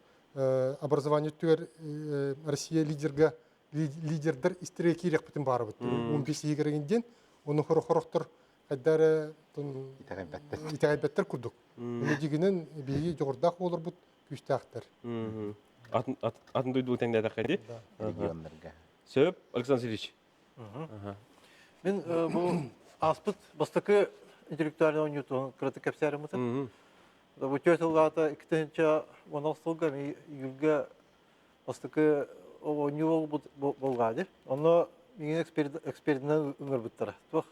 образование өттүгэр Россия лидерга лидердэр истэргэ киириэхпитин баарыбыт. 15 иһигэр диэн ону хорохтор хайда эрэ Итэҕэйбэттэр. итэҕэйбэттэр курдук. Ону дигинен биһиги дьоҕурдаах буоларбыт күүстээхтэр. Атын атын дойду тэҥнээтэххэ дии. Регионнарга. Сөп, Александр Васильевич. Мин бу ааспыт бастакы интеллектуальный оонньуутун кыратык кэпсээрим Бу түөрт сыллаата 2016 сылга ми июльга бастакы оонньуу буолбут Онно миигин экспертинэн ыҥырбыттара. Туох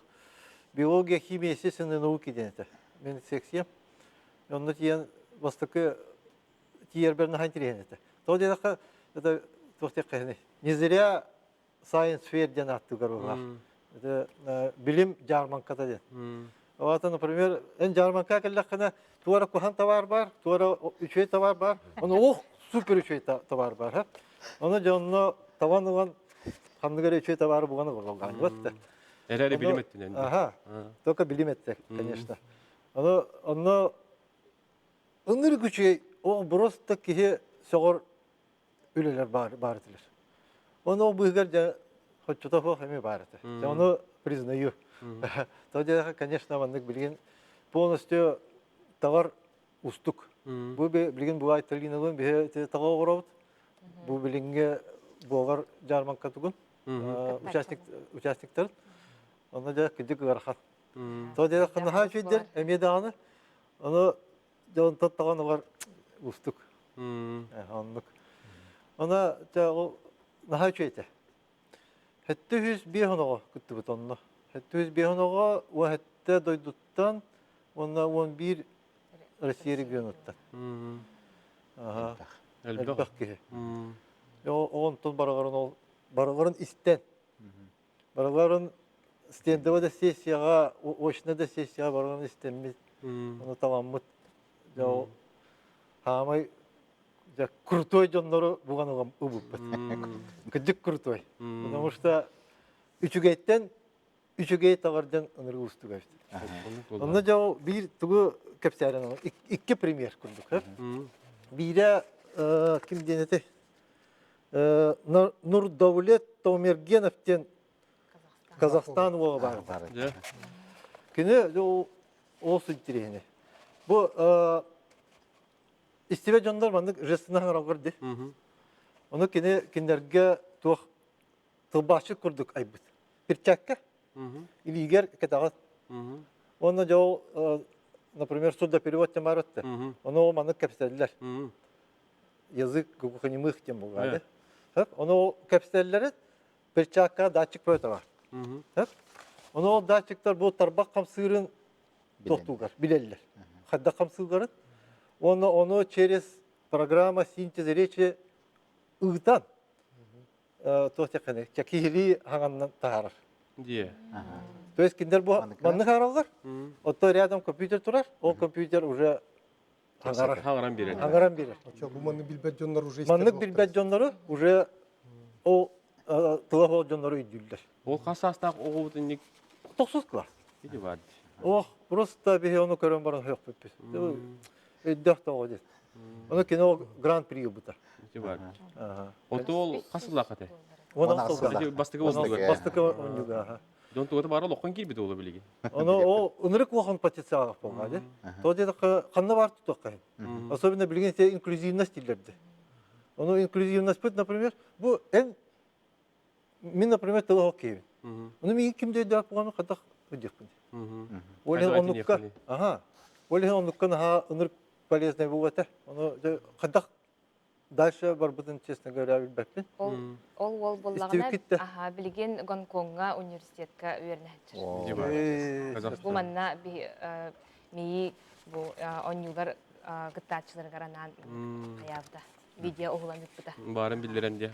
биология, химия, естественные науки диэн этэ. Мин секциям. Онно тиийэн бастакы тиийэрбэр наһаа интэриэһинэй этэ. Тоҕо диэтэххэ, это туох диэххэ не зря Science Fair диэн ааттыгар уһаах. Это билим дьаармаҥката диэн. Вот, например, эн дьаармаҥка кэллэххинэ, туора куһан товар бар, туора үчүгэй товар бар, ону ох супер үчүгэй товар бар. Ону дьонно табан ылан ханнык эрэ үчүгэй товары буган ылаллар. Вот. Эрээри билим өттүнэн. Ага. Только билим өттө, конечно. Ону онно ынырык үчүгэй, ол просто киһи сөҕөр үлэлэр баар, баар этилэр. Оны ол быыһыгар дьэ хоччото суох эмиэ баар этэ. Дьэ ону признаю. То диэхэ, конечно, маннык билигин полностью товар устук. Бу билигин бу Айталиналыын биһи таҕа оҕоробут. Бу билиҥҥи буолар дьаармаҥка тугун участник участниктарын. Онно дьэ кырдьык ыарахан. Тоҕо диэтэххэ наһаа үчүгэйдэр эмиэ даҕаны. Ону дьэ онтон таҕан ылар уустук. Оннук. Она дьэ ол наһаа үчүгэй этэ. 705 оҕо кыттыбыт онно. 705 оҕо 17 дойдуттан уонна 11 Россия регионуттан. Элбэх киһи. Онтон барыларын ол барыларын истэн барыларын стендовая да сессияҕа, очная да сессияҕа барыларын истэммит, ону таламмыт. Дьэ ол хаамай дьэ крутой дьоннору буган ылам ылбыппыт. Кырдьык крутой. Потому что үчүгэйтэн үчүгэй таҕардан ынырыы уустуга эбит. Онно дьэ ол биир тугу кэпсээрэн икки пример курдук. Биирэ ким диэн этэй? Нурдаулет Таумергенов диэн Казахстан уола баар. Кини ол интириэһинэй. Бу истибэт дьоннор маннык жестынан оҥороллор дии. Ону кини кинилэргэ туох тылбаасчыт курдук айбыт. Перчатка илиигэр кэтэҕин. Уонна дьэ ол, например, сурдоперевод диэн баар этэ. Ону ол маннык кэпсэтэллэр. Язык глухонемых диэн буолла. Ону ол кэпсэтэллэрин перчаткаҕа датчик бөтө бар. Ону ол датчиктар бу тарбах хамсыырын тохтуугар билэллэр. Хайдах хамсыылларын. Уонна ону через программа синтез речи ыытан туох диэххиний киһилии хаҥаннан таһаарар. Дие. То есть кинилэр бу маннык хаҥараллар, оттон рядом компьютер турар, ол компьютер уже хаҥарар. Хаҥаран биэрэр. Хаҥаран биэрэр. Бу маннык билбэт дьоннор уже Маннык билбэт дьоннору уже ол тыла суох дьоннору өйдүүллэр. Ол хас саастаах оҕобут инник? Тохсус класс. Ити бар. Ох, просто биһи ону көрөн баран хөкпүппүт. Өйдөөх да оҕо диэн. Ону кини ол гран-при ылбыта. Ити бар. Ото ол хас сыллаах этэ? 16 сыллаах. Бастакы оонньууга. Бастакы оонньууга. Дьон тугата баара олоххон киирбит уола билигин. Ону ол ынырык улахан потенциалаах буолла дии. То диэтэххэ ханна баар тутуохха иһин. Особенно билигин те инклюзивность дииллэрди. Ону инклюзивностьпыт, например, бу эн мин, например, тылы оһох киһибин. Ону миигин ким да өйдөөх буолан хайдах өйдүөхпүн. Ол иһин оннукка, аха, ол иһин оннукка наһаа ынырык полезный буолуо этэ. Ону хайдах дальше барбытын, честно говоря, билбэппин. Ол ол уол буоллаҕына, аха, билигин Гонкоҥҥа университетка үөрэнээччи. Бу манна мии бу оонньуулар кыттааччыларыгар анаан хайаабыта. Видео уһулан ыппыта. Баарын биллэрэн диэ.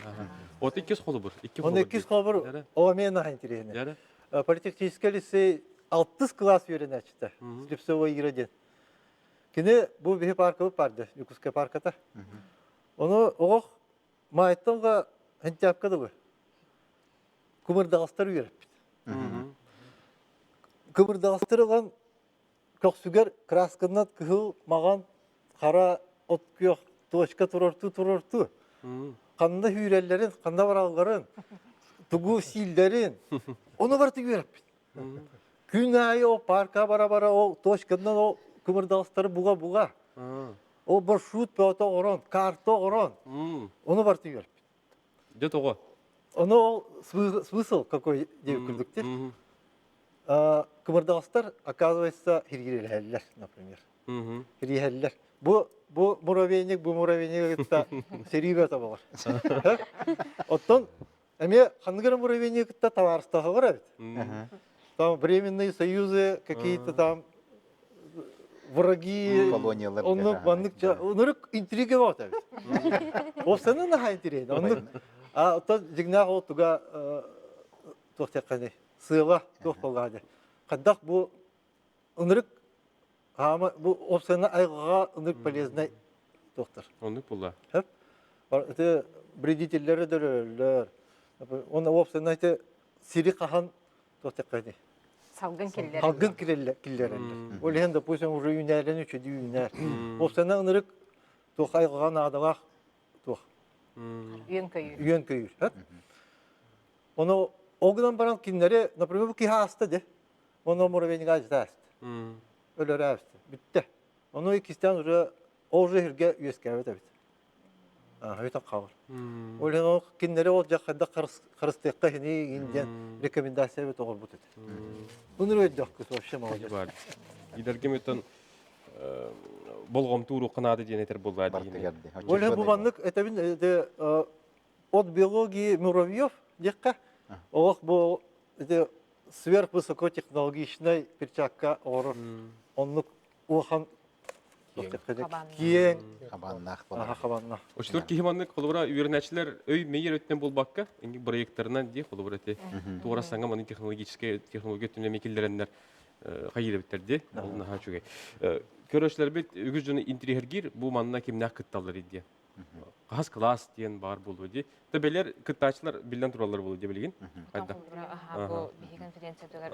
Вот иккис холобур. Икки Он иккис холобур, о эмиэ наһаа интэриэһинэй. Политехнический лицей алтыс кылаас үөрэнээччитэ Слепцова Ира диэн. Кини бу биһи паркабыт барды, Якутская парката. Ону оҕох Маайттанга хентяпка дылы кымырдаҕастар үөрэппит. Кымырдаҕастар ылан көхсүгэр красканан кыһыл, маҕан, хара от күөх точка турартыы турартыы ханна үүрэллэрин, ханна баралларын, тугу сииллэрин, ону барыта үөрэппит. Күн аайы ол парка бара-бара ол точканан ол кымырдаҕастары буга-буга ол маршрут бөҕөтө оҥорон, карта оҥорон, ону барыта үөрэппит. Дьэ тоҕо? Ону ол смысл какой диэбит курдук дии. Кымырдаҕастар, оказывается, хиргирэлэһэллэр, например. Хириэһэллэр. Бу бу муравейник, бу муравейник кытта сэрии бөтө болар. Оттон эмиэ ханнык эрэ муравейник кытта табаарыстаһалар эбит. Там временные союзы какие-то там враги, оннук маннык оннук интрига вот эбит. Ол наһаа интрига. Оннук а оттон дьиҥнээх ол туга туох диэххиний сыала туох буоллаҕа дии. Хайдах бу ынырык хаама бу опцияны айылҕаҕа ынырык полезнай туохтар. Оннук буолла. Хөп. Ити вредителлэри дөрөллөр. Уонна опцияны ити сири хаһан туох диэххиний Салгын киллэрэллэр. Салгын киллэрэллэр. Ол иһин, допустим, уже үүнээлэн үчүдүү үүнээр. Опцияны ынырык туох айылҕаҕа наадалаах туох. Үөн көйүүр. Үөн көйүүр. Ону ол гынан баран кинилэри, например, бу киһи ааста дии. Ону муравейнига аста ааста. Өлөрө ааста. Бүттэ. Ону иккистээн уже ол уже иһиргэ үөскээбит эбит. Өйтөн хаалар. Ол иһин ол кинилэри ол дьэ хайдах харыстыахха иһиний иин диэн рекомендация эбит оҥорбут этэ. Bunu өйдөхкүт вообще молодец. Идэргим өтөн болҕомто ууруохха наада диэн этэр буоллаа диин. Ол иһин бу маннык этэбин от биологии муравьев диэххэ олох бу ити сверхвысокотехнологичнай перчатка оҥорор оннук улахан киэҥ хабааннаах болар. Хабааннаах. Очтор киһи маннык холобура үөрэнээччилэр өй мэйэр өттүнэн буолбакка, инник проекттарынан дии холобура эти туора саҥа маннык технологическай технология өттүнэн эмиэ киллэрэннэр хайыыр эбиттэр дии. Ол наһаа үчүгэй. Көрөөччүлэрбит үгүс дьону интириэһиргиир бу манна кимнээх кытталлар диэн. Хас кылаас диэн баар буолуо дии. Та бэлэр кыттааччылар биллэн тураллар буолуо дии билигин. Хайда. Бу биһи конференциятыгар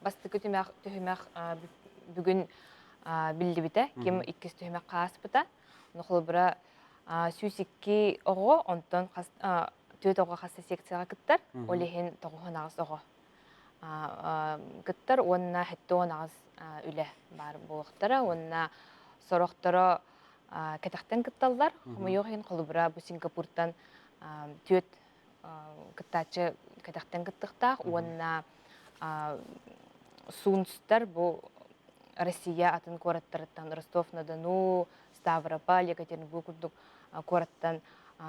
Бастакы түмэх түһүмэх бүгүн биллибитэ. Ким иккис түһүмэх хааспыта. Холобура 102 оҕо, онтон түөрт оҕо хас секцияҕа кыттар. Ол иһин 98 оҕо кыттар уонна 78 үлэ баар буолуохтара уонна сорохторо кэтэхтэн кытталлар. Хомойуох иһин холобура бу Сингапуртан түөрт кыттааччы кэтэхтэн кыттыахтаах уонна Сунстар бу Россия атын куораттарыттан Ростов-на-Дону, Ставрополь, Екатеринбург курдук куораттан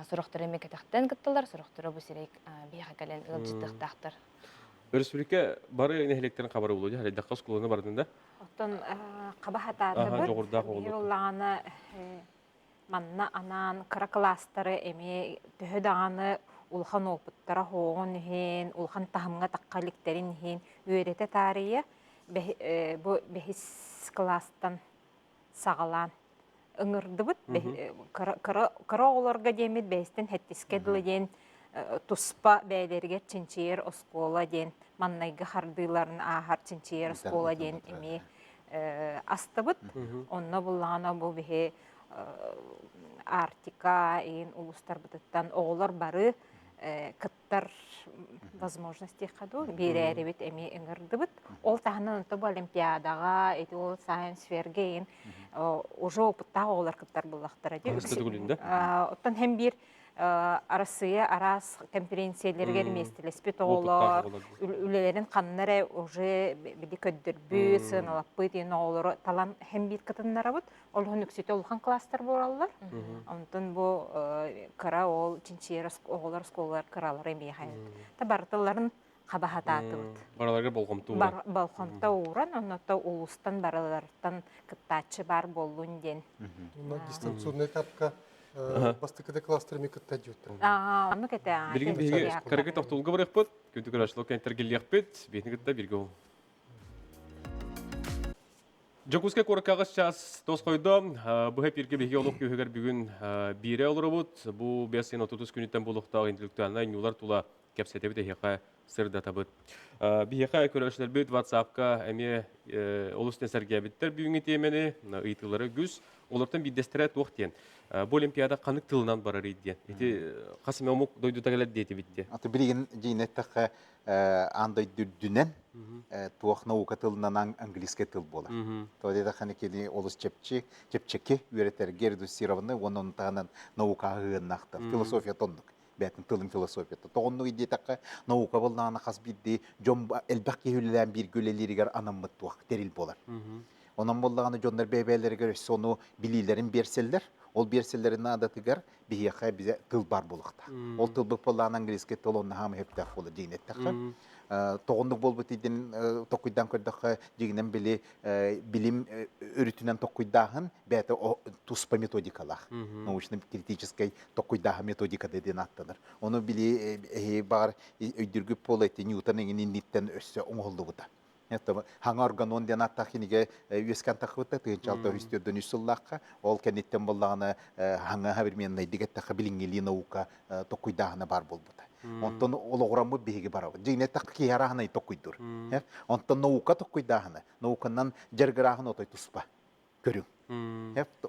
сорохторо эмиэ кэтэхтэн кытталлар, сорохторо бу сирэй биһиэхэ кэлэн ыалдьыттыахтаахтар. Өрөспүүбүлүкэ бары нэһилиэктэрин хабара буолуо дии, хайдахха оскуоланы бардын да? Оттон хаба хатаатыбыт. Дьоҕурдаах оҕолор. Биһи Манна анаан кыра кылаастары эмиэ төһө даҕаны улахан уопуттара суоҕун иһин, улахан таһымҥа тахха иликтэрин иһин үөрэтэ таарыйа бу бэһис кылаастан саҕалаан ыҥырдыбыт. Кыра оҕолорго диэммит бэһистэн сэттискэ дылы диэн туспа бэйэлэригэр чинчийэр оскуола диэн маннайгы хардыыларын ааһар чинчийэр оскуола диэн эмиэ астыбыт. Онно буллаҕына бу биһи Арктика иин улуустарбытыттан оҕолор бары кыттар возможности хаду биэрээрибит эмиэ ыҥырдыбыт. Ол таһынан онто бу Олимпиадаҕа, ити ол Science Fair-гэ иин уже опыттаах оҕолор кыттар буллахтара дии. Оттон һэм биир Арассыыйа араас конференциялэригэр миэстэлэспит оҕолор үлэлэрин ханна эрэ уже били көрдөрбүт, сыаналаппыт диэн оҕолору талан һэм биир кытыннарабыт. Ол иһин үксүтэ улахан класстар буолаллар. Онтон бу кыра ол чинчийэр оҕолор оскуолалар кыралара эмиэ та барытыларын хабаһатаатыбыт. Бараларга болҕомто ууран. Болҕомто ууран, онно улуустан барыларыттан кыттааччы баар буоллун диэн. Дистанционный этапка бастакы да кластерами кытта дьүттэр. Оннук этэ. Билигин биһиги кыргы тохтуулга барыахпыт, күндү көрөөччүлэр кэнтэргиллиэхпит, биһини кытта бирге ол. Дьокуускай куоракка аҕыс час тосхойдо. Быһа эпиргэ биһиги олох күһүгэр бүгүн биирэ олоробут. Бу 5 30 күнүттэн буолуохтаах интеллектуальнай ньуулар тула кэпсэтэбит эһиэхэ сырдатабыт. Биһиэхэ көрөөччүлэрбит WhatsApp-ка эмиэ олус сэргээбиттэр бүгүҥҥү тиэмэни, ыйытыылары үгүс. Олортон биирдэстэрэ туох диэн? Бу Олимпиада ханнык тылынан барарый диэн. Ити хас эмэ омук дойдута кэлэр диэтибит диэн. Аты билигин дьиҥин эттэххэ аан дойду үрдүнэн туох наука тылынан английскай тыл буолар. То диэтэххинэ кини олус чэпчи, чэпчэки үөрэтэргэ редуцированный уонна ону таһынан наукаҕа сыһыаннаахтар. Философия оннук. Бэйэтин тылын философията. Тоҕоннук диэтэххэ наука буоллаҕына хас биирдии дьон элбэх киһи үлэлээн бииргэ үлэлииригэр анаммыт туох тэрил буолар. Онон буоллаҕына дьоннор бэйэ-бэйэлэригэр өссө ону билиилэрин биэрсэллэр. Ол биэрсэллэрин наадатыгар биһиэхэ бизе тыл бар буолуохтаах. Ол тылбыт буоллаҕына английский тыл онно хаамы сөптөөх буолар дьиҥин эттэххэ. Тоҕоннук буолбут идин токуйдаан көрдөххө дьиҥинэн били билим өрүтүнэн токуйдааһын бэйэтэ туспа методикалаах. Научно-критическэй токуйдааһын методиката диэн ааттанар. Ону били эһи баҕар өйдүүргүт буола ити Ньютон эҥин инниттэн өссө оҥоһуллубута. Хаҥа органон диэн ааттаах кинигэ үөскээн тахсыбыта 1634 сыллаахха. Ол кэнниттэн буоллаҕына хаҥа современнайдык эттэххэ билиҥҥилии наука токуйдааһына баар буолбута. Онтон олоҕураммыт биһиги барабыт. Дьиҥинэ эттэххэ киһи арааһынай токуйдуур. Онтон наука токуйдааһына, науканан дьарыгырааһын отой туспа көрүҥ.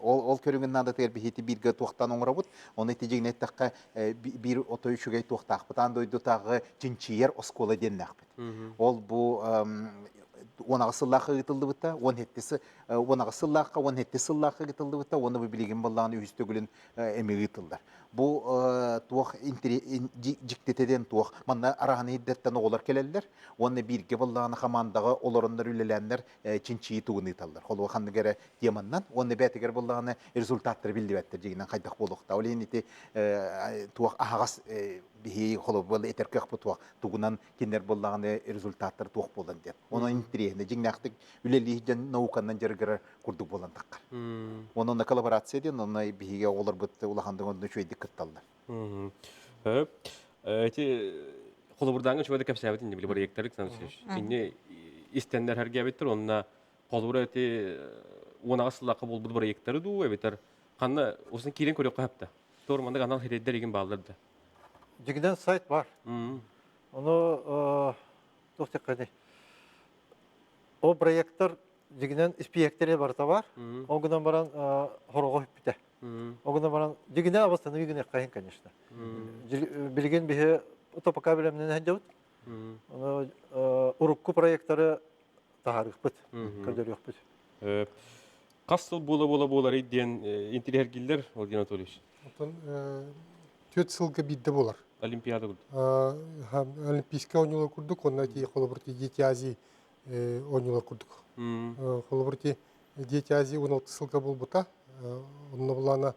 Ол, ол көрүҥүн наадатыгар биһити бииргэ туохтан оҥоробут. Ону ити дьиҥинэ эттэххэ биир отой үчүгэй туохтаахпыт. Аан дойдутааҕы чинчийэр оскуола диэннээхпит. Ол бу 18 сыллаахха ыытыллыбыта, 17 18 сыллаахха, 17 сыллаахха ыытыллыбыта уонна бу билигин буоллаҕына үһүс төгүлүн эмиэ ыытыллар. Бу туох дьиктитэ диэн туох манна араһаны ирдэттэн оҕолор кэлэллэр уонна бииргэ буоллаҕына хамаандаҕа олороннор үлэлээннэр чинчийии тугун ыыталлар. Холобур ханнык эрэ теманнан уонна бээтигэр буоллаҕына результаттары биллибэттэр дьиҥинэн хайдах буолуохтаах. Ол иһин ити туох аһаҕас биһи холобур этэр кыахпыт туох тугунан кинилэр буоллаҕына результаттар туох буолан диэн. Онон интэриэһинэй дьиҥнээхтик үлэлиир дьон науканан дьарыгырар курдук буолан таххар. Онон онно коллаборация диэн онно биһиги оҕолорбут улаханнык онно үчүгэйдик кытталлар. Эти холобурдааҥҥа үчүгэйдик кэпсээбит инни били проекттары инни истэннэр хэргээбиттэр онно холобура эти 18 сыллаахха буолбут проекттары дуу эбэтэр ханна усын киирэн көрүөххэ сөптө. Туор маннык анал хирэйдэр игин бааллар да. Дьигинэн сайт бар. Ону туох диэххиний? Ол проекттар дьигинэн испиэктэри барыта бар. Ол гынан баран хороҕо бүппүтэ. Ол гынан баран дьигинэн абастаныы гыныахха конечно. Билигин биһи то пока билэмнэн сылдьабыт. Ону урукку проекттары таһаарыахпыт, көрдөрүөхпүт. Хас сыл буола-буола буоларый диэн интириэһиргиллэр Владимир Анатольевич? Оттон түөрт сылга биирдэ буолар. Олимпиада курдук. Олимпийскай оонньуулар курдук, онно ити холобур Дети Азии оонньуулар курдук. Холобур ити Дети Азии 16 сылга буолбута. Онно булаана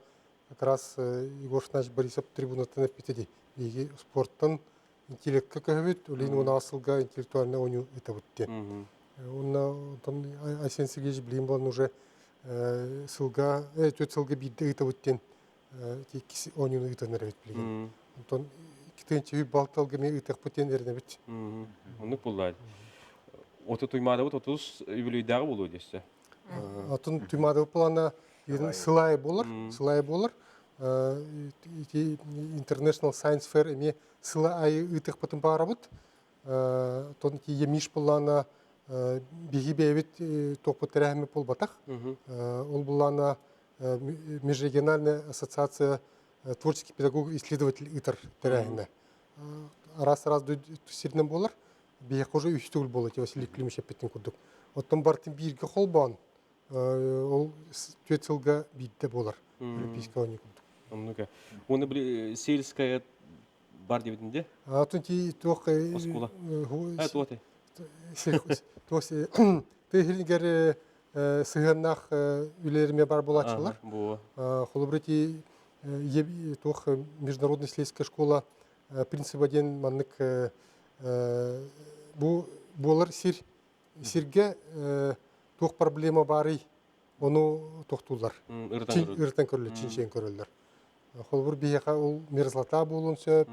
как раз Егор Афанасьевич Борисов трибунаттан эппитэ дии. Биһиги спорттан интеллекткэ көһөбүт, Улин 16 сылга интеллектуальный оонньуу ыытабыт диэн. Уонна онтон Айсен Сергеевич билигин буолан уже сылга, түөрт сылга биирдэ ыытабыт диэн иккис оонньууну ыытан эрэбит билигин. Онтон икки балталга эмиэ ыытыахпыт диэн эрэнэбит. Оннук буллаай. Оту туймаадабыт отус үбүлүйдээҕи буолуо диэссе. Отун туймаадабыт плана сылай болар, сылай болар. Ити International Science Fair эмиэ сыла айы ыытыахпытын баарабыт. Тон ити емиш буллаана биһи бэйэбит туохпут тэрээһиммит буолбатах. Ол буллаана межрегиональная ассоциация творческий педагог исследователь ыытар тэрээһинэ. Араас-араас сиринэн буолар. Биһиэхэ уже үс төгүл буолар Василий Климович эппитин курдук. Оттон бартын бииргэ холбоон ол түөрт сылга биирдэ буолар Олимпийскай оонньуу курдук. Оннук. Уонна били сельская бар диэбитин де? Атын ти туох Оскула. Туох те? Туох тыһилгер сыһыаннаах үлэлериме бар булааччылар. Холобур ити туох международная сельская школа принциба диэн маннык бу буолар сир сиргэ туох проблема баарый ону тохтууллар. Ырытан көрөллөр, чинчийэн көрөллөр. Холобур биһиэхэ ол мерзлота буолуон сөп,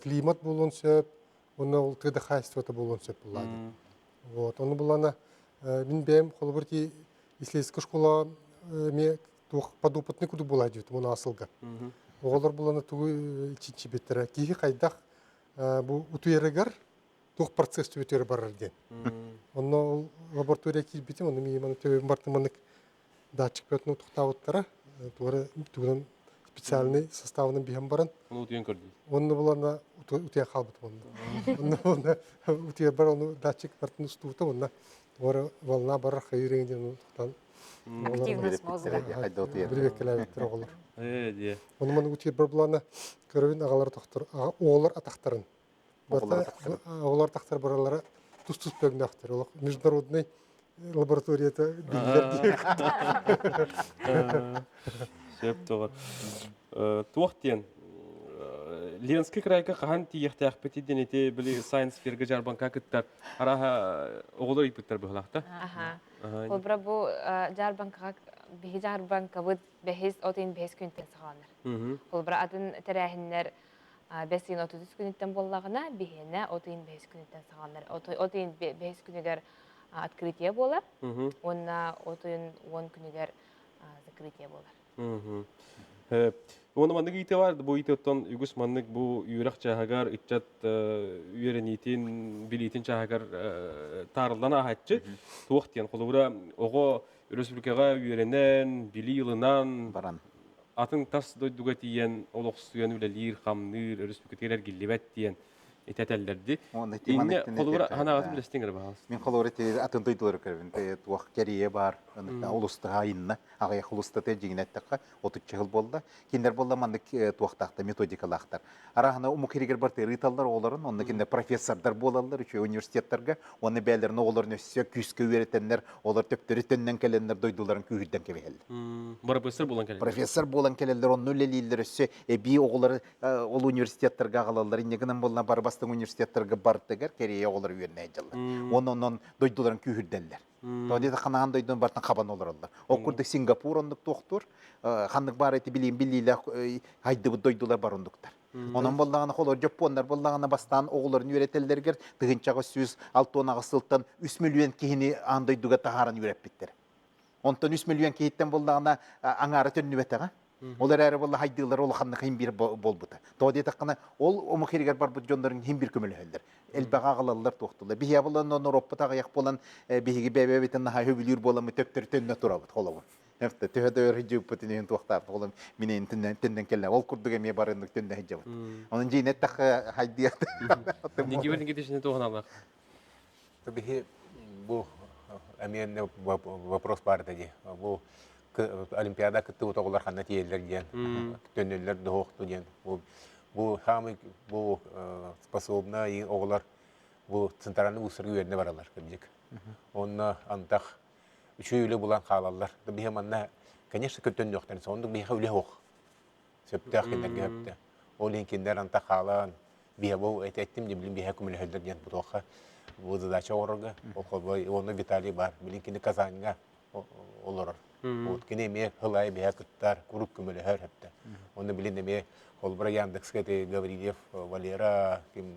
климат буолуон сөп, уонна ол тыа хаһаайыстыбата буолуон сөп буллаады. Вот, ону булана мин бэйэм холобур ти исследовательская школа эмиэ туох подопытный курдук буолаа диэбитим уна асылга. Оҕолор булана тугу чинчийбиттэрэ. Киһи хайдах бу утуйарыгар туох процесс түбүтүгэр барар диэн. Онно ол лаборатория киирбитим, онно миигин маны төбөбүн бартын маннык датчик бөтүн тохтообуттара. Туора тугунан специальный составынан биһэн баран. Оны утуйан көрдүн. Онно булана утуйа хаалбытым онно. Онно онно утуйа бар ону датчик бартын устубута онно туора волна барар хайырыҥ диэн тохтон Активность мозга. Билбеккелээбиттэр оҕолор. Ээ диэ. Ону маны утуйар бар булана көрөбүн аҕалар тохтор оҕолор атахтарын Оҕолор тахсар баралара тус-тус бөгнөөхтөр. Олох международный лабораторията биллэр диэх. Сөп тоҕор. Туох диэн Ленский крайга хаһан тиийиэхтээхпит диэн ити били Science Fair-га дьаарбаҥка кыттар арааһа оҕолор ыйпыттар быһылаахта. Аха. Холбура бу дьаарбаҥкаҕа биһи дьаарбаҥкабыт бэһис от ыйын бэһис күнтэн саҕаланар. Холбура атын тэрээһиннэр бэс ыйын 33 күнүттэн буоллаҕына, биһиэнэ от ыйын бэһис күнүттэн саҕаланар. От ыйын бэһис күнүгэр открытие буолар уонна от ыйын 10 күнүгэр закрытие буолар. Уонна маннык ыйытыы баар, бу ыйытыыттан үгүс маннык бу үөрэх чааһыгар ыччат үөрэниитин, билиитин чааһыгар таарыллан ааһааччы. Туох диэн, холобура, оҕо өрөспүүбүлүкэҕэ үөрэнэн, билии ылынан, баран атын тас дойдуга тиийэн олохсуйан үлэлиир, хамныыр, өрөспүүбүлүкэтигэр эргиллибэт диэн. Итэтэллэрди. Инне холобура ханаҕатын билэстиҥ эрэ баҕалас. Мин холобура атын дойдулары көрөбүн. Туох кэрийэ бар, улустаха инна, аҕыйах улустата дьиҥинэттэххэ отучча сыл буолла. Кинилэр буолла маннык туохтаахтар, методикалаахтар. Араһына омук иригэр бартыыр ыыталлар оҕолорун, онно кинилэр профессордар буолаллар үчүгэй университеттарга, уонна бэйэлэрин оҕолорун өссө күүскэ үөрэтэннэр, олор төптөрү төннөн кэлэннэр дойдуларын күүһүрдэн кэбиһэллэр. Профессор буолан кэлэллэр. Профессор буолан кэлэллэр, онно үлэлииллэр, өссө эбии оҕолору ол университеттарга аҕалаллар. Инньэ гынан буолла бары бастыҥ университеттарга бартыгар Корея оҕолоро үөрэнэ сылдьаллар. Уонна онон дойдуларын күүһүрдэллэр. Тоҕо диэтэ ханаан дойдун бартан хабан олороллор. Ол курдук Сингапур оннук туохтуур, ханнык баар эти билиин билиилээх хайдыбыт дойдулар бар оннуктар. Онон буоллаҕына холор дьоппуоннар буоллаҕына бастаан оҕолорун үөрэтэллэригэр тыһыынчаҕа 168 сылтан 3 миллион киһини аан дойдуга таһааран үөрэппиттэр. Онтон 3 миллион киһиттэн буоллаҕына аҥаара төннүбэтэҕэ. Ол эрээри буолла хайдыылара улаханнык иһин биир буолбута. Тоҕо диэтэххинэ, ол омук иһигэр барбыт дьоннорун иһин биир көмөлөһөллөр. Элбэҕи аҕалаллар туохтулар. Биһиги буолан норуоппут аҕыйах буолан биһиги бэйэбитин наһаа сөбүлүүр буоламмыт төптөрү төннө турабыт холобур. Төһө да өр сылдьыбыппытын иһин туохтаабыт холом минэйин төннөн кэллэ. Ол курдук эмиэ барыннык төннө сылдьабыт. Онон дьиин эттэххэ хайдыах. Никибер Никитични туоханаллах. Биһи бу эмиэ вопрос баар этэ дии. Бу Олимпиада кыттыбыт оҕолор ханна тиийэллэр диэн, төннөллөр доһуохту диэн. Бу бу самый бу способный оҕолор бу центральный вузтарга үөрэнэ бараллар кырдьык. Онно антах үчүгэй үлэ булан хаалаллар. Биһи манна, конечно, көтөннүөхтэрин, соннук биһиэхэ үлэ суох. Сөптөөх кинилэргэ сөптө. Ол иһин кинилэр анта хаалан, биһэ бу эттим дии, билин биһэ көмөлөһөллөр диэн бутуохха бу задача оҥорорго. Ол холбой уонна Виталий бар. Билин кини Казаньга олорор. Вот кини эмиэ хылай биһэ кыттар, курук көмөлөһөр хөптө. Онно билин эмиэ холбура Яндекска Гаврильев Валера, ким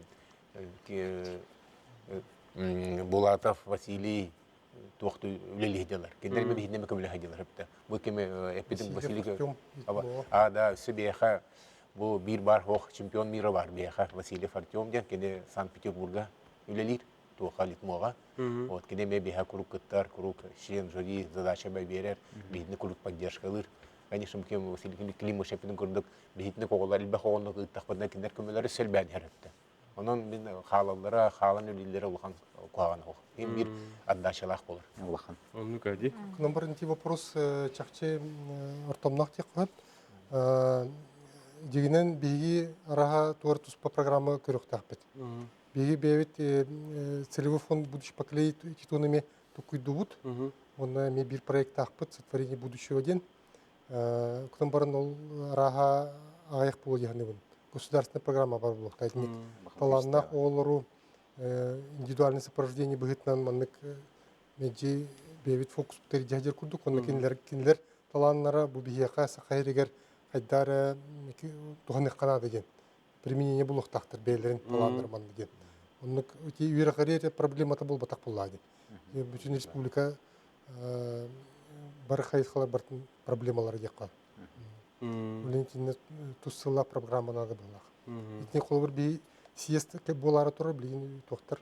Булатов Василий туохту үлэлиһи дьалар. Кинилэр эмэ биһиннэ көмөлөһө дьалар эптэ. Бу кими эппитим Василий А да өссө биэхэ бу биир бар хох чемпион мира бар биэхэ Васильев Артем диэн кини Санкт-Петербурга үлэлиир туоха литмоҕа. Вот кини эмэ биэхэ курук кыттар, курук член жюри задача берер, биһитини курук поддержкалыыр. Конечно, ким Василий Климович эппитин курдук биһитини оҕолор элбэх оҕону ыыттахпытына кинилэр көмөлөрө сөлбөөн иһэр эптэ. Онон мин хаалаллара, хаалан үлэлииллэрэ улахан куһаҕан суох. Мин биир отдачалаах буолар. Улахан. Оннук ди. Номер вопрос чахчы ортомнох диэххэ Дьигинэн биһиги араха туор туспа программа көрүөхтээхпит. Биһиги бэйэбит целевой фонд будущих поколений титулунами тукуйдубут. Онно эми биир проекттаахпыт сотворение будущего диэн. Оттон баран ол арааһа аҕыйах буолуо дии саныыбын. Государственная программа бар буолуохтаах. Итинник талааннаах оҕолору индивидуальное сопровождение быһыытынан маннык мэлдьи бэйэбит фокуспутугар дьаһдьар курдук. Онно кинилэр кинилэр талааннара бу биһиэхэ саха сиригэр хайдах эрэ туһаныахха наада диэн применение булуохтаахтар бэйэлэрин талааннара манна диэн. Оннук ити үөрэҕирии проблемата буолбатах буоллаҕа диэн. Бүтүн республика бары хайысхалар бартын проблемалары диэххэ. Билин итиннэ тус сыллаах программа надо буоллах. Итини холобур би съезд буолаары турар билигин туохтар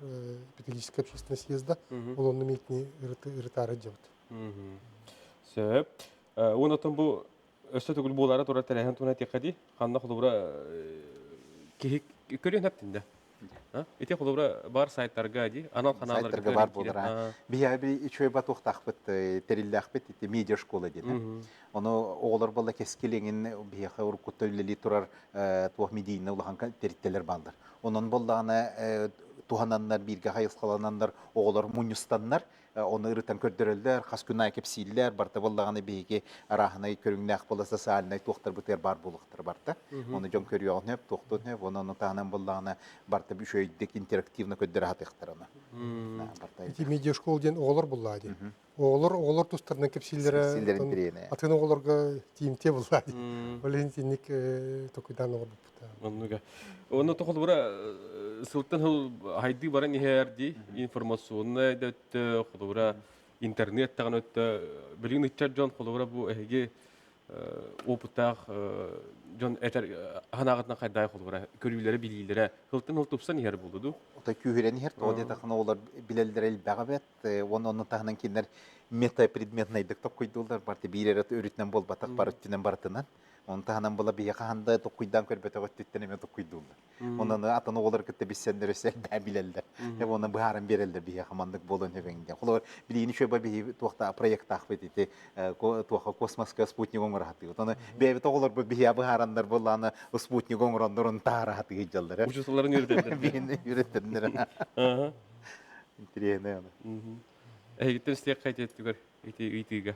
педагогическая общественная съезда ол онно митини ырытаары дьабыт. Сөп. Уон отон бу өссө төгүл буолаары турар тэрээһин туһунан этиэххэ дии. Ханна холобура киһи көрүөн сөптүн да. Ити холобура бар сайтарга дии, анал ханааларга Сайтарга бар буолар. Биһиги үчүгэй батуохтаахпыт, тэриллээхпит ити медиа школа диэн. Ону оҕолор буолла кэскилиҥин биһиэхэ уруккутта үлэлии турар туох медийнэ улахан тэрилтэлэр бааллар. Онон буоллаҕына туһананнар, бииргэ хайысхалананнар оҕолор мунньустаннар Ону ырытан көрдөрөллөр, хас күн аайы кэпсииллэр, барыта буоллаҕына биһиги арааһынай көрүҥнээх буола социальнай туохтарбытыгар баар буолуохтара барыта. Ону дьон көрүөҕүн сөп, туохтуон сөп, ону ону таһынан буоллаҕына барыта үчүгэйдик интерактивно көрдөрө сатыахтара ону. Ити медиашкола диэн оҕолор буллаа диэн. Оҕолор оҕолор тустарынан кэпсииллэрэ атын оҕолорго тиийимтиэ буллаа диэн. Ол иһин итинник токуйдаан оҥорбуппут. Оннуга. Онно тоҕолура сылтан сыл хайдыы баран иһэр дии информационнай да өттө холобура интернет даҕаны өттө билигин ыччат дьон холобура бу эһиги опыттаах дьон этэр ханаҕытынан хайдаай холобура көрүүлэрэ билиилэрэ сылтан сыл тупсан иһэр буолду дуу Ото күүһүрэн иһэр тоҕо диэтэххинэ олор билэллэрэ элбэҕэ бэт уонна онно таһынан кинилэр метапредметнайдык токкуйдууллар барыта биир эрэ өрүтүнэн буолбатах бары өттүнэн барытынан. Оны таһынан була биһи хаһан да токкуйдаан көрбөтөх өттүттэн эмэ токкуйдууллар. Онон атын оҕолор кытта биссэннэр өссө элбээн билэллэр. Уонна быһааран биэрэллэр биһиэхэ маннык буолан хөбөҥ диэн. Холобур, билиини шөбө биһи туохта проектаахпыт ити туоха космоска спутник оҥоро сатыыбыт. Оны бэйэбит оҕолорбут биһиэ быһаараннар буоллааны спутник оҥороннорун таһара сатыы дьаллар. Учууталларын үөрэтэллэр. Биһини үөрэтэллэр. Интересно. Эһигиттэн истиэххэ ити ити ыйтыыга.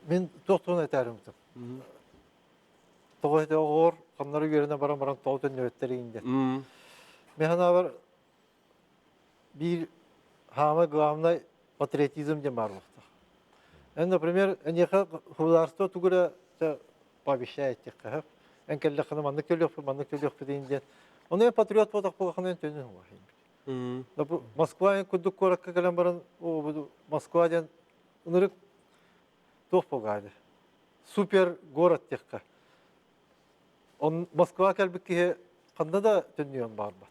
Мин туох туһунан этээрим Тоҕо этэ оҕолор ханнары үөрэнэ баран баран тоҕо төннүбэттэр иҥдэ. Мин санаабар биир самый главный патриотизм диэн баар буолуохтаах. Эн, например, эниэхэ государство тугу эрэ пообещает диэххэ эн кэллэххинэ маннык төлүөхпүт, маннык төлүөхпүт иин диэн. Ону эн патриот буолтах буоллаххына эн төннүн Москва курдук куоракка кэлэн баран Москва диэн ынырык туох буолгаады супер город диэххэ. Он Москва кэлбит киһи ханна да төннүөн баарбат.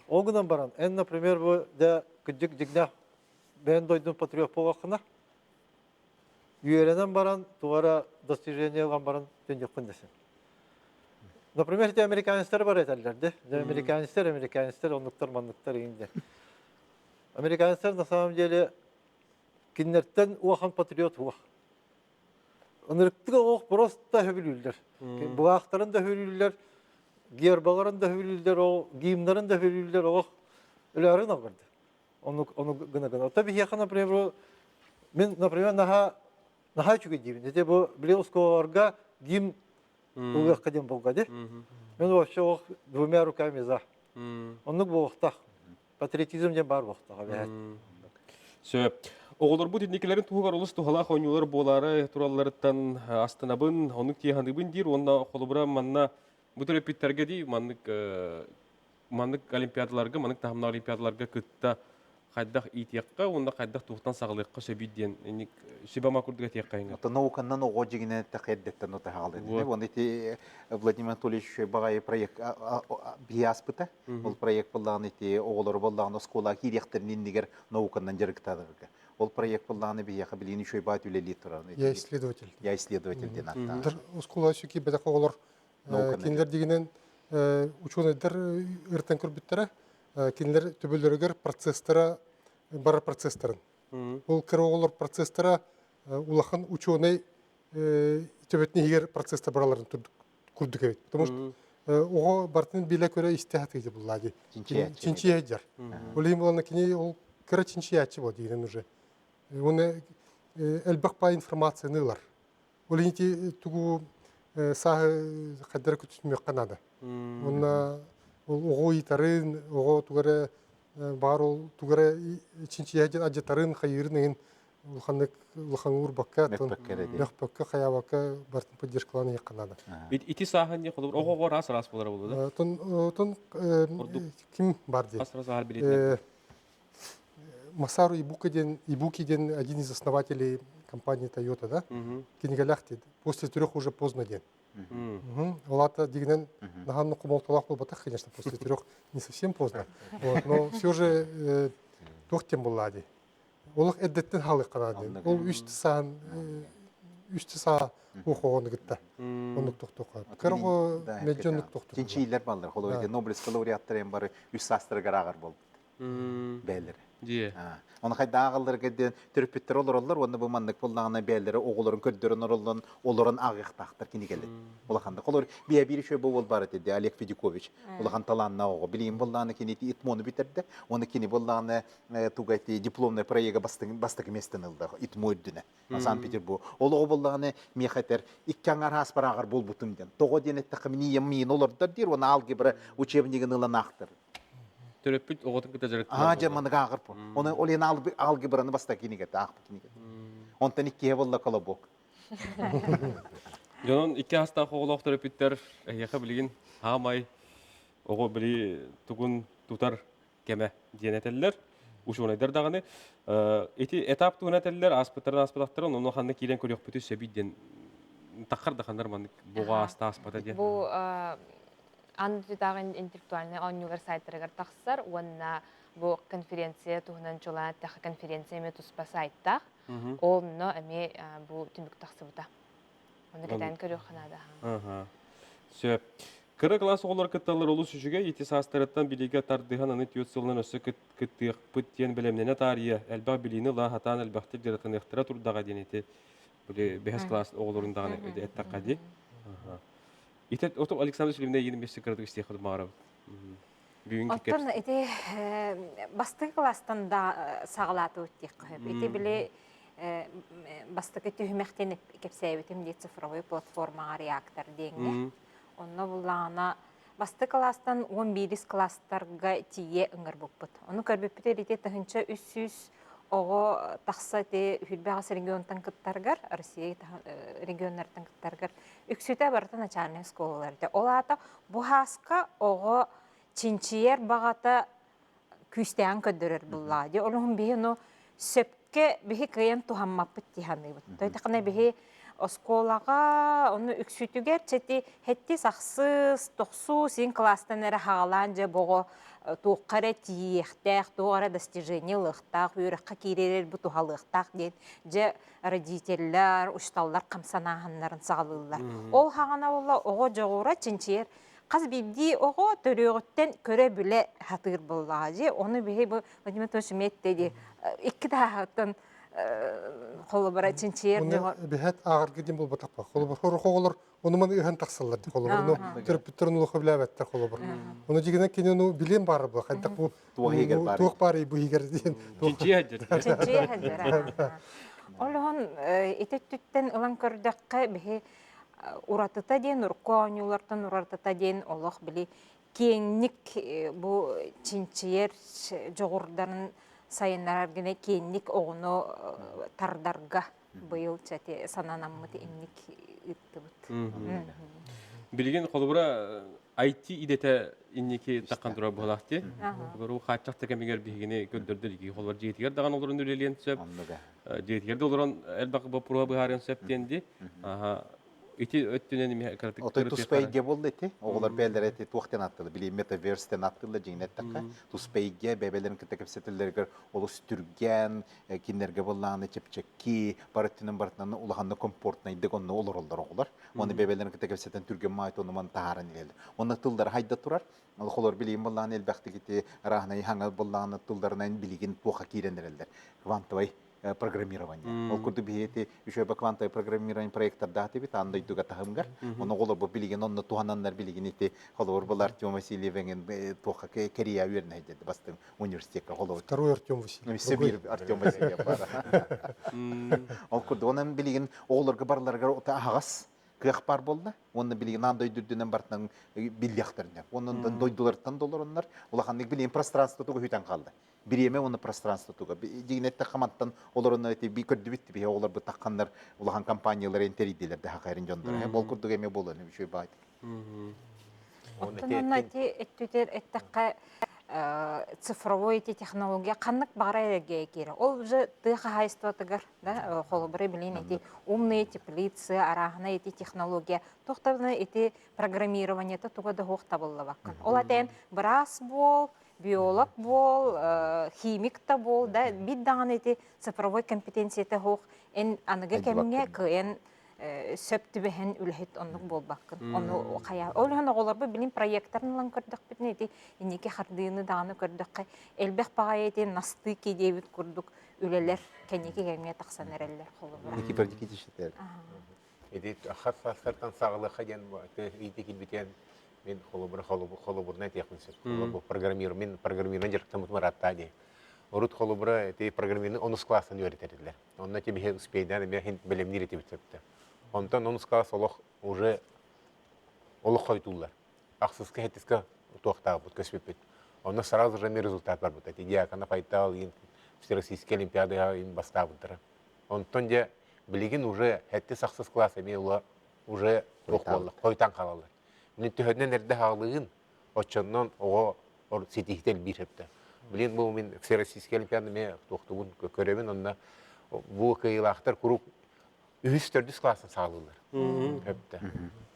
Ол гынан баран, эн, например, бу дьэ кырдьык дьиҥнээх бэйэн дойдун патриот буоллаххына, үөрэнэн баран, туга эрэ достижение ылан баран төннүөххүн дэсин. Например, ити американецтар бар этэллэр де. Американецтар, американецтар, оннуктар, манныктар игин де. Американецтар на самом деле кинилэртэн улахан патриот суох. Ынырыктык оҕох просто сөбүлүүллэр. Былаахтарын да сөбүлүүллэр, гербаларын да сөбүлүүллэр, ол гимнарын да сөбүлүүллэр, олох өлөөрүн албарды. Ону ону гына гына. Оттон биһиэхэ, например, мин, например, наһаа наһаа үчүгэй диибин. Ити бу били оскуолаларга гимн ылыахха диэн буолга ди. Мин вообще ох двумя руками за. Оннук буолуохтаах. Патриотизм диэн баар буолуохтаах эбээт. Сөп. Оҕолорбут инникилэрин туһугар олус туһалаах оонньуулар буолаары туралларыттан астынабын, оннук тиэханыыбын диир уонна холобура манна бу төрөппүттэргэ дии маннык маннык олимпиадаларга, маннык таһымнаах олимпиадаларга кытта хайдах иитиэххэ уонна хайдах туохтан саҕалыахха сөбүй диэн инник сүбэ-ама курдук этиэххэ иҥэр. Оттон науканнан оҕо дьиҥинэн эттэххэ эрдэттэн утаһаҕалыыр. Уонна ити Владимир Анатольевич баҕайы проект биһи ааспыта. Ол проект буоллаҕына ити оҕолору буоллаҕына оскуолаҕа киириэхтэрин иннигэр науканан дьарыктанарга. Ол проект буоллаҕына биһиэхэ билигин үчүгэй баат үлэлии турар. Я исследователь. Я исследователь диэн ааттаах. Оскуола сүки бэтэх оҕолор кинилэр дигинэн учуонайдар ырытан көрбүттэрэ кинилэр төбөлөрүгэр процесстара барар процесстарын. Ол кыра оҕолор процесстара улахан учуонай төбөтүн иһигэр процесстар бараларын курдук эбит. Потому что оҕо бартын билэ-көрө истэ сатыыр булла дии. Чинчийэ дьар. Ол иһин буолан кини ол кыра чинчийээччи буол диирин уже. Уонна элбэх баай информацияны ылар. Ол иһин ити тугу сааһы хайдара күтүтүмүөххэ наада. Уонна ол оҕо ыйытарын, оҕо тугу эрэ баар ол тугу эрэ чинчийэ диэн адьатарын, хайыырын иһин улаханнык улахан уурбакка, мөхпөккө, хайаабакка бартын поддержкалаан иһиэххэ наада. Ити сааһын не холобур оҕо оҕо раз раз буолара буолла да? Тон ким бар диэн. Раз раз билетинэн. Масару Ибука диэн Ибуки диэн один из основателей компании Toyota, да? Кинигэлээх диэн. После трех уже поздно диэн. Ол аата дигинэн наһаа хомолтолоох буолбатах, конечно, после трех не совсем поздно. Вот, но все же туох тем буолла дии. Олох эрдэттэн хаалыахха наада диэн. Ол үс саан үс саа уохоҕону кытта оннук тохтуохха. Кыра оҕо мэлдьи оннук тохтуур. Чинчиилэр баллар. Холобур, Нобелевскай лауреаттар эм бары үс саастарыгар ааҕар буолбут. Бээлэрэ. Дьиэ. Оны хайда ааҕалларга диэн төрөппүттэр олороллор уонна бу маннык буоллаҕына бээлэрэ оҕолорун көрдөрөн ороллон олорон ааҕыахтаахтар кинигэлэр. Улаханнык. Холобур, биһэ биир үчүгэй буол бар этэ Олег Федюкович. Улахан талааннаах оҕо. Билигин буоллаҕына кини ИТМОну бүтэрдэ. Уонна кини буоллаҕына туга эти дипломный проега бастакы миэстэни ылда ИТМО үрдүнэ. Санкт-Петербург. Ол оҕо буоллаҕына миэхэ этэр икки аҥаар ааспар ааҕар буолбутум диэн. Тоҕо диэн эттэххэ мин ийэм миин олордор диир уонна алгебра учебнигын ылан аахтар. Төрөппүт оҕотун кытта дьарыктанар. Аа, дьэ маныга ааҕар бу. Оны ол ен алгебраны бастакы кинигэтэ аахпыт кинигэтэ. Онтон иккиһэ буолла колобок. Дьонон икки астаах оҕолоох төрөппүттэр эһиэхэ билигин хаамай оҕо били тугун тутар кэмэ диэн этэллэр. Учуонайдар даҕаны ити этап туһунан этэллэр, ааспыттарын ааспатахтарын, ону ханна киирэн көрүөхпүтүй сөбүй диэн таххар да ханнар маннык буҕа ааста ааспата диэн. Бу аан дойдутааҕы интеллектуальнай оонньуулар сайтарыгар тахсар уонна бу конференция туһунан чулаан эттэххэ конференция эмиэ туспа сайтаах. Онно эмиэ бу түмүк тахсыбыта. Ону кэтээн көрүөххэ наада. Аха. Сөп. Кыра кылаас оҕолор кытталлар олус үчүгэй. Ити саастарыттан билиигэ тардыһан аны түөрт сылынан өссө кыттыахпыт диэн бэлэмнэнэ таарыйа элбэх билиини ыла сатаан элбэхтик дьарыктаныахтара турдаҕа диэн ити били бэһис кылаас оҕолорун даҕаны эттэххэ дии. Ити оту Александр Васильевна эйигин эмиэ кыратык истиэххэ баҕарабыт. Бүгүн Оттон ити бастакы кылаастан да саҕалаатыбыт диэххэ сөп. Ити били бастакы түһүмэхтэн кэпсээбитим дии цифровой платформаҕа реактор диэҥҥэ. Онно буллаҕына бастакы кылаастан 11 кылаастарга тиийэ ыҥырбыппыт. Ону көрбүппүт ити 1300 оҕо тахса ити 28 регионтан кыттаргар, Россия регионнартан кыттаргар үксүтэ барыта начальнай школалар этэ. Ол аата бу хааска оҕо чинчийэр баҕата күүстээҕин көрдөрөр буллаа. Дьэ, ол иһин биһи ону сөпкө биһи кыайан туһаммаппыт дии саныыбыт. Тойтахына биһи оскуолаҕа ону үксүтүгэр чэти хэттис ахсыс тохсус иин кылаастан эрэ хаҕалаан дьэ боҕо туохха эрэ тиийиэхтээх, туох эрэ достижение ылыахтаах, үөрэххэ киирэр бу туһалыахтаах диэн дьэ родителлэр, учууталлар хамсанааһыннарын саҕалыыллар. Ол хаҕана буолла оҕо дьоҕура чинчийэр хас биирдии оҕо төрүөҕүттэн көрө-билэ сатыыр буоллаҕа дии. Ону биһи бу Владимир Анатольевич эмиэ дии икки тааһыттан холобура чинчийэр дьоҕур. Биһэт ааҕарга диэн буолбатахпа. Холобур сорох оҕолор ону маны ыһан тахсаллар дии холобур. Ону төрөппүттэр ону улахан билээбэттэр холобур. Ону дьигинэн кини ону билиэн баар була. Хайдах бу туох баар бу иһигэр диэн. Чинчийэ сылдьар. Чинчийэ сылдьар. Ол иһин ити өттүттэн ылан көрдөххө биһи уратыта диэн урукку оонньуулартан уратыта диэн олох били киэҥник бу чинчийэр дьоҕурдарын сайыннарар гына киэҥник оҕону тардарга быйыл чати сананаммыт инник ыыттыбыт. Билигин холобура IT идэтэ инники таххан турар буолаах дии. Холобура хааччахта кэмигэр биһигини көрдөрдөр ики холобур дьиэтигэр даҕаны олорон үлэлиэн сөп. Дьиэтигэр да олорон элбэх боппуруоһу быһаарыан сөп диэн дии. Ити өттүнэн эмиэ кыратык Отой туспа эйгэ буолла ити. Оҕолор бэйэлэрэ ити туох диэн ааттыыллар? Били метаверс диэн ааттыыллар дьиҥинэ эттэххэ. Туспа эйгэ бэйэлэрин кытта кэпсэтэллэригэр олус түргэн, кинилэргэ буоллаҕына чэпчэки, бары өттүнэн барытынан улаханнык комфортнайдык онно олороллор оҕолор. Уонна бэйэлэрин кытта кэпсэтэн түргэн маайт онуман таһааран иһэллэр. Онно тыллара хайда турар. Олохолор билигин буоллаҕына элбэхтик ити арааһынай хаҥа буоллаҕына тылларынан билигин туохха киирэн эрэллэр. Квантовай программирование. Ол курдук биһиги ити үчүгэй квантовай программирование проектордаатыбыт аан дойдуга таһымгар. Ону оҕолорбут билигин онно туһананнар билигин ити холобур был Артем Васильев эҥин туохха кэрийэ үөрэнэ бастыҥ университекка холобур. Второй Артем Васильев. Өссө биир Артем Васильев баар. Ол курдук онон билигин оҕолорго барыларыгар аһаҕас кыах баар буолла. Уонна билигин аан дойду үрдүнэн барытынан биллиэхтэринэ. Уонна дойдуларыттан долороннор улаханнык билигин пространство тугу хүтэн хаалла. Бириэмэ уонна пространство туга. Дигинетте хамантан олороннор эти би көрдүбүт биһи оҕолорбут тахханнар улахан компаниялар энтерийдилер да хахайрын дьондор. Бол курдук эме буолан үчүгэй баайт. Оттон онно ити өттүтэр эттэххэ цифровой ити технология ханнык баҕарар эргийэ киирэр. Ол уже тыа хаһаайыстыбатыгар да холобура билин ити умные теплицы, арааһына ити технология туохтарына ити программированиета туга да суох табыллыбаккын. Ол атэн быраас буол, биолог буол, химик да буол да бит даҕаны ити цифровой компетенцията суох эн аныгы кэмҥэ кыайан сөп түбэһэн үлэһит оннук буолбаккын. Ону хайа ол иһин оҕолорбут билин проекторын ылан көрдөхпүтүнэ ити инники хардыыны даҕаны көрдөххө элбэх баҕайы ити настыки диэбит курдук үлэлэр кэнники кэмҥэ тахсан эрэллэр холобура. Никифор Никитич этэр. Ити хас саастартан саҕалыахха диэн иити килбитиэн мин холобура холобурна этиэхпин сөп. Холобур программир мин программирынан дьарыктаммытым ыраатта дии. Урут холобура ити программирны онус класстан үөрэтэрдилэр. Онно ити биһи успейдаан эмиэ хин бэлэмниир этибит сөптө. Онтон онус класс олох уже олох хойтууллар. Ахсыска хеттиска туохтаабыт көспүппүт. Онно сразу же эмиэ результат барбыта. Ити Диаконов Айтал иин Всероссийскай олимпиадаҕа иин бастаабыттара. Онтон дьэ билигин уже хеттис ахсыс класс эмиэ ула уже туох буолла хойтан хаалаллар. Мин төһөннөн эрдэ хаалыын оччоннон оҕо ситиһитэ элбиир сөптө. Блин, бу мин Всероссийскай олимпиада эмиэ туохтубун көрөбүн, онно бу кыайыылаахтар куруук үһүс төрдүс класстан саҕалыыллар. Сөптө.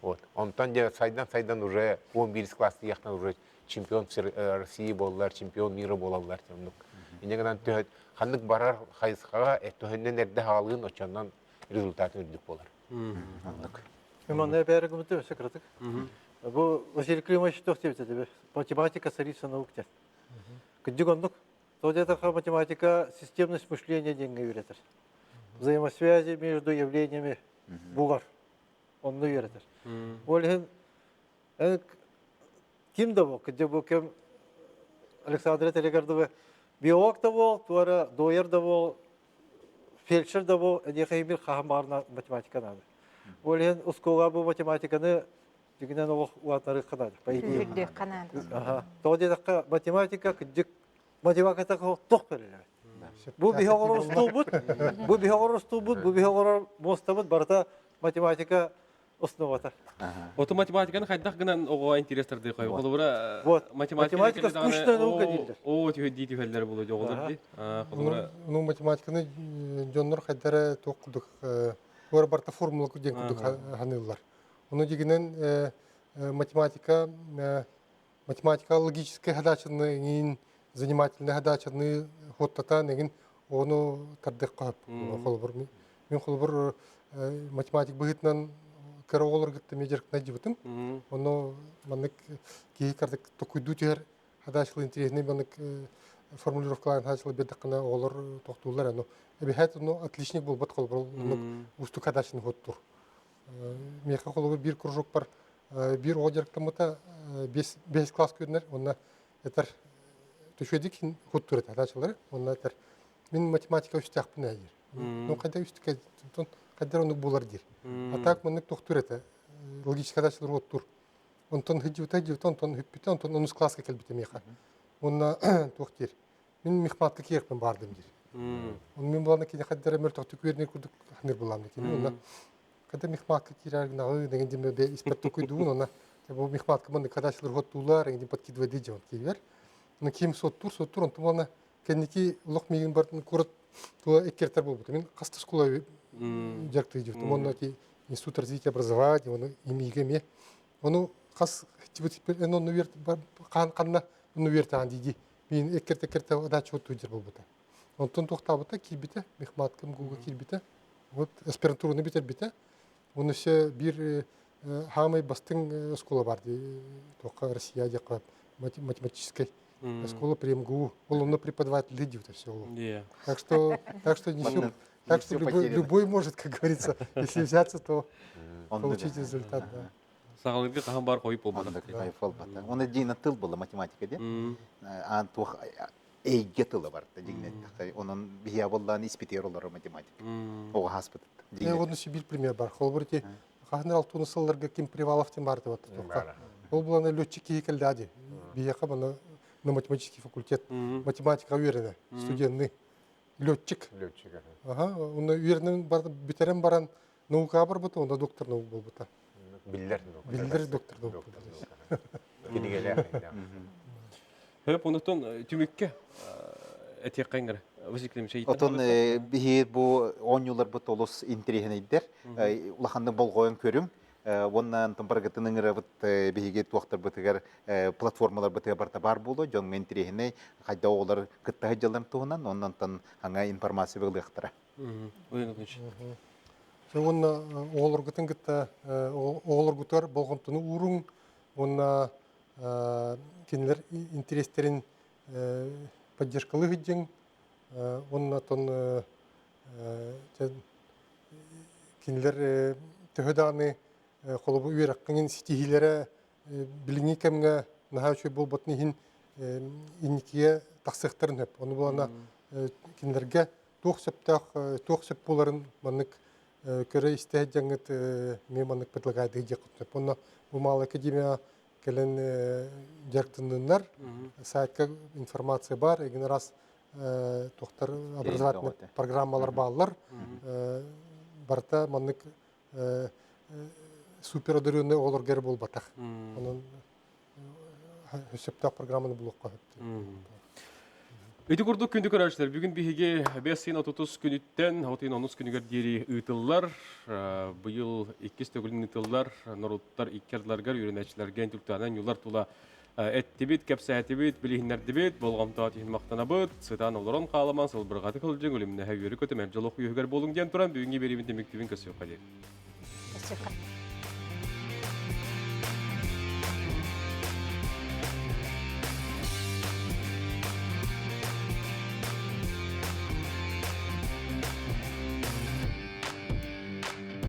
Вот. Онтон дьэ сайдан-сайдан уже 11 класс тиийэхтэн уже чемпион России буоллар, чемпион мира буолаллар оннук. Инньэ гынан төһө ханнык барар хайысхаҕа төһөннөн эрдэ хаалыын оччоннон результатын үрдүк буолар. Оннук. Манна бәрі гымыты өсө кыратык. Бу Василий Климович туох диэбит этэ математика царица наук диэн. Кырдьык оннук. То диэтэххэ математика системность мышления диэҥҥэ үөрэтэр. Взаимосвязи между явлениями булар. Онно үөрэтэр. Ол иһин ким да бол, кырдьык бу кем Александра Телегардова биолог да бол, туара дояр да бол, фельдшер да бол, эниэхэ бир хаһан баарына математика надо. Ол иһин оскуола бу математиканы дьиҥинэн олох улаатарыахха наада, по идее. Үрдүөххэ наада. Аха. Тоҕо диэтэххэ, математика кырдьык математиката туох бэрилэр. Бу биһи оҕолор устуубут, бу биһи оҕолор устуубут, бу биһи оҕолор муостабыт барыта математика основата. Оту математиканы хайдах гынан оҕоҕо интерес тардыы хой. Холобура Вот. математика Математика скучная наука дииллэр. Оо түһэ дии түһэллэр буолуо оҕолор дии. Холобура Ну математиканы дьоннор хайдара туох курдук уор барта формула диэн курдук ханыыллар. Ону дигинен математика математика логическай задачаны иҥин занимательный задачаны хуоттатаан эҥин ону тардыахха сөп. Холобур мин холобур математик быһыытынан кыра оҕолорго кытта эмиэ дьарыктана дьыбытым. Ону маннык киһи кардык токуйдуу түһэр задачалы интересный маннык формулировкалаан задачалы биэрдэххинэ оҕолор тохтууллар ону эбэһээт ону отличник буолбат холобур оннук уустук задачаны хуоттуур. Миэхэ холобур биир кружокпар биир оҕо дьарыктаммыта бес класс көрүнэр уонна этэр түшүөдик хуттур этэ задачалары уонна этэр мин математика үстээхпин ээ диир ну хайда үстүкэ хайдар оннук буолар диир а так маннык тохтуур этэ логическая задачалар оттуур онтон хыдьыбыта хыдьыбыта онтон хүппүтэ онтон онус класска кэлбитэ миэхэ уонна туох диир мин мехматка киэхпин баардым диир он мин булана кини хайдара мөлтөхтүк үөрнэр курдук ханыр булам кини онна Когда мехматка киирэр гынаҕы деген дим бе испер токуйдуун она бу мехматка маннык кадашылар хоттуулар деген подкидывай дижон киирэр. Ну ким соттур соттур онтум ана кэнники олох миигин бартын курат тула эккертер болбут. Мен хаста школа жарты жибитим. Онно ти институт развития образования, оны имиге ме. Ону хас тибит эн онну верт хан ханна онну вертаан диди. Мин эккерте эккерте адачы отту жер болбута. Онтон тохтаабыта киирбитэ, мехматка МГУга киирбитэ. Вот аспирантураны бүтэрбитэ. Оны все биир хаамай бастыҥ школа бар дии туохха Россия диэххэ математическай школа при МГУ. Ол онно преподаватель диют все. Так что, так что не все, так что любой, любой может, как говорится, если взяться, то получить результат, да. Саҕалыырга хаһан бар хойуп буолбатах. Хойуп буолбатах. Оны дьиҥ тыл буолла математика диэн. Аан туох эйгэ тыла барда дьиҥнэттэххэ. Онон биһиэ буоллаан испитигэр олорор математика. Оҕо хаспыт. Оны Сибирь пример бар. Холобур ити хаһан алтуны сылларга Ким Привалов тем барды вот. Ол булана летчик киһи келди. Биһиэхэ мана на математический факультет математика үөрэнэ студенны летчик. Летчик. Ага, оны үөрэнэн бүтерен баран наукаға барбыта, онда доктор наук болбута. Биллер Биллер доктор наук. Кинигэлээх. Хөп онутун түмүккэ этиэххэ Василий Климович Отон биһи бу оонньууларбыт олус интэриэһинэйдэр. Улаханнык болҕойон көрүҥ. Уонна онтон барыгытын ыҥырабыт биһиги туохтарбытыгар платформаларбытыгар барыта баар буолуо. Дьоҥҥо интэриэһинэй хайда оҕолор кытта сылдьалларын туһунан оннонтон аҥа информация ылыахтара. Уонна оҕолоргутун кытта оҕолоргутугар болҕомтону ууруҥ уонна кинилэр интэриэстэрин поддержкалыы сылдьыҥ уонна оттон кинилэр төһө даҕаны холобур үөрэххин ситиһиилэрэ билиҥҥи кэмҥэ наһаа үчүгэй буолбатын иһин инникигэ тахсыахтарын сөп. Ону буолана кинилэргэ туох сөптөөх туох сөп буоларын маннык көрө-истэ сылдьаҥҥыт эмиэ маннык предлагайдыы диэххит сөп. Онно бу Малая академия кэлэн дьарыктанныннар. Сайтка информация бар, эгин раз туохтар образовательный программалар бааллар. Барыта маннык супер одаренный оҕолорго эрэ буолбатах. Онон сөптөөх программаны булуохха сөп. Ити курдук күндү көрөөччүлэр, бүгүн биһиги 5 сыйын 30 күнүттэн отуйун онус күнүгэр диэри ыытыллар. Быйыл иккис төгүлүн ыытыллар. Норуоттар икки ардыларыгар үөрэнээччилэргэ интеллектуальнай ньуулар тула эттибит, кэпсээтибит, билиһиннэрдибит, болҕомтоҕо иһин махтанабыт. Сытан олорон хаалыман, сылбырҕатык сылдьыҥ, үлүмнэһэ үөрү көтө мэлдьи олох үөһүгэр буолуҥ диэн туран бүгүҥҥү биэриибин түмүктүүбүн көрсүөххэ диэри. Өссө.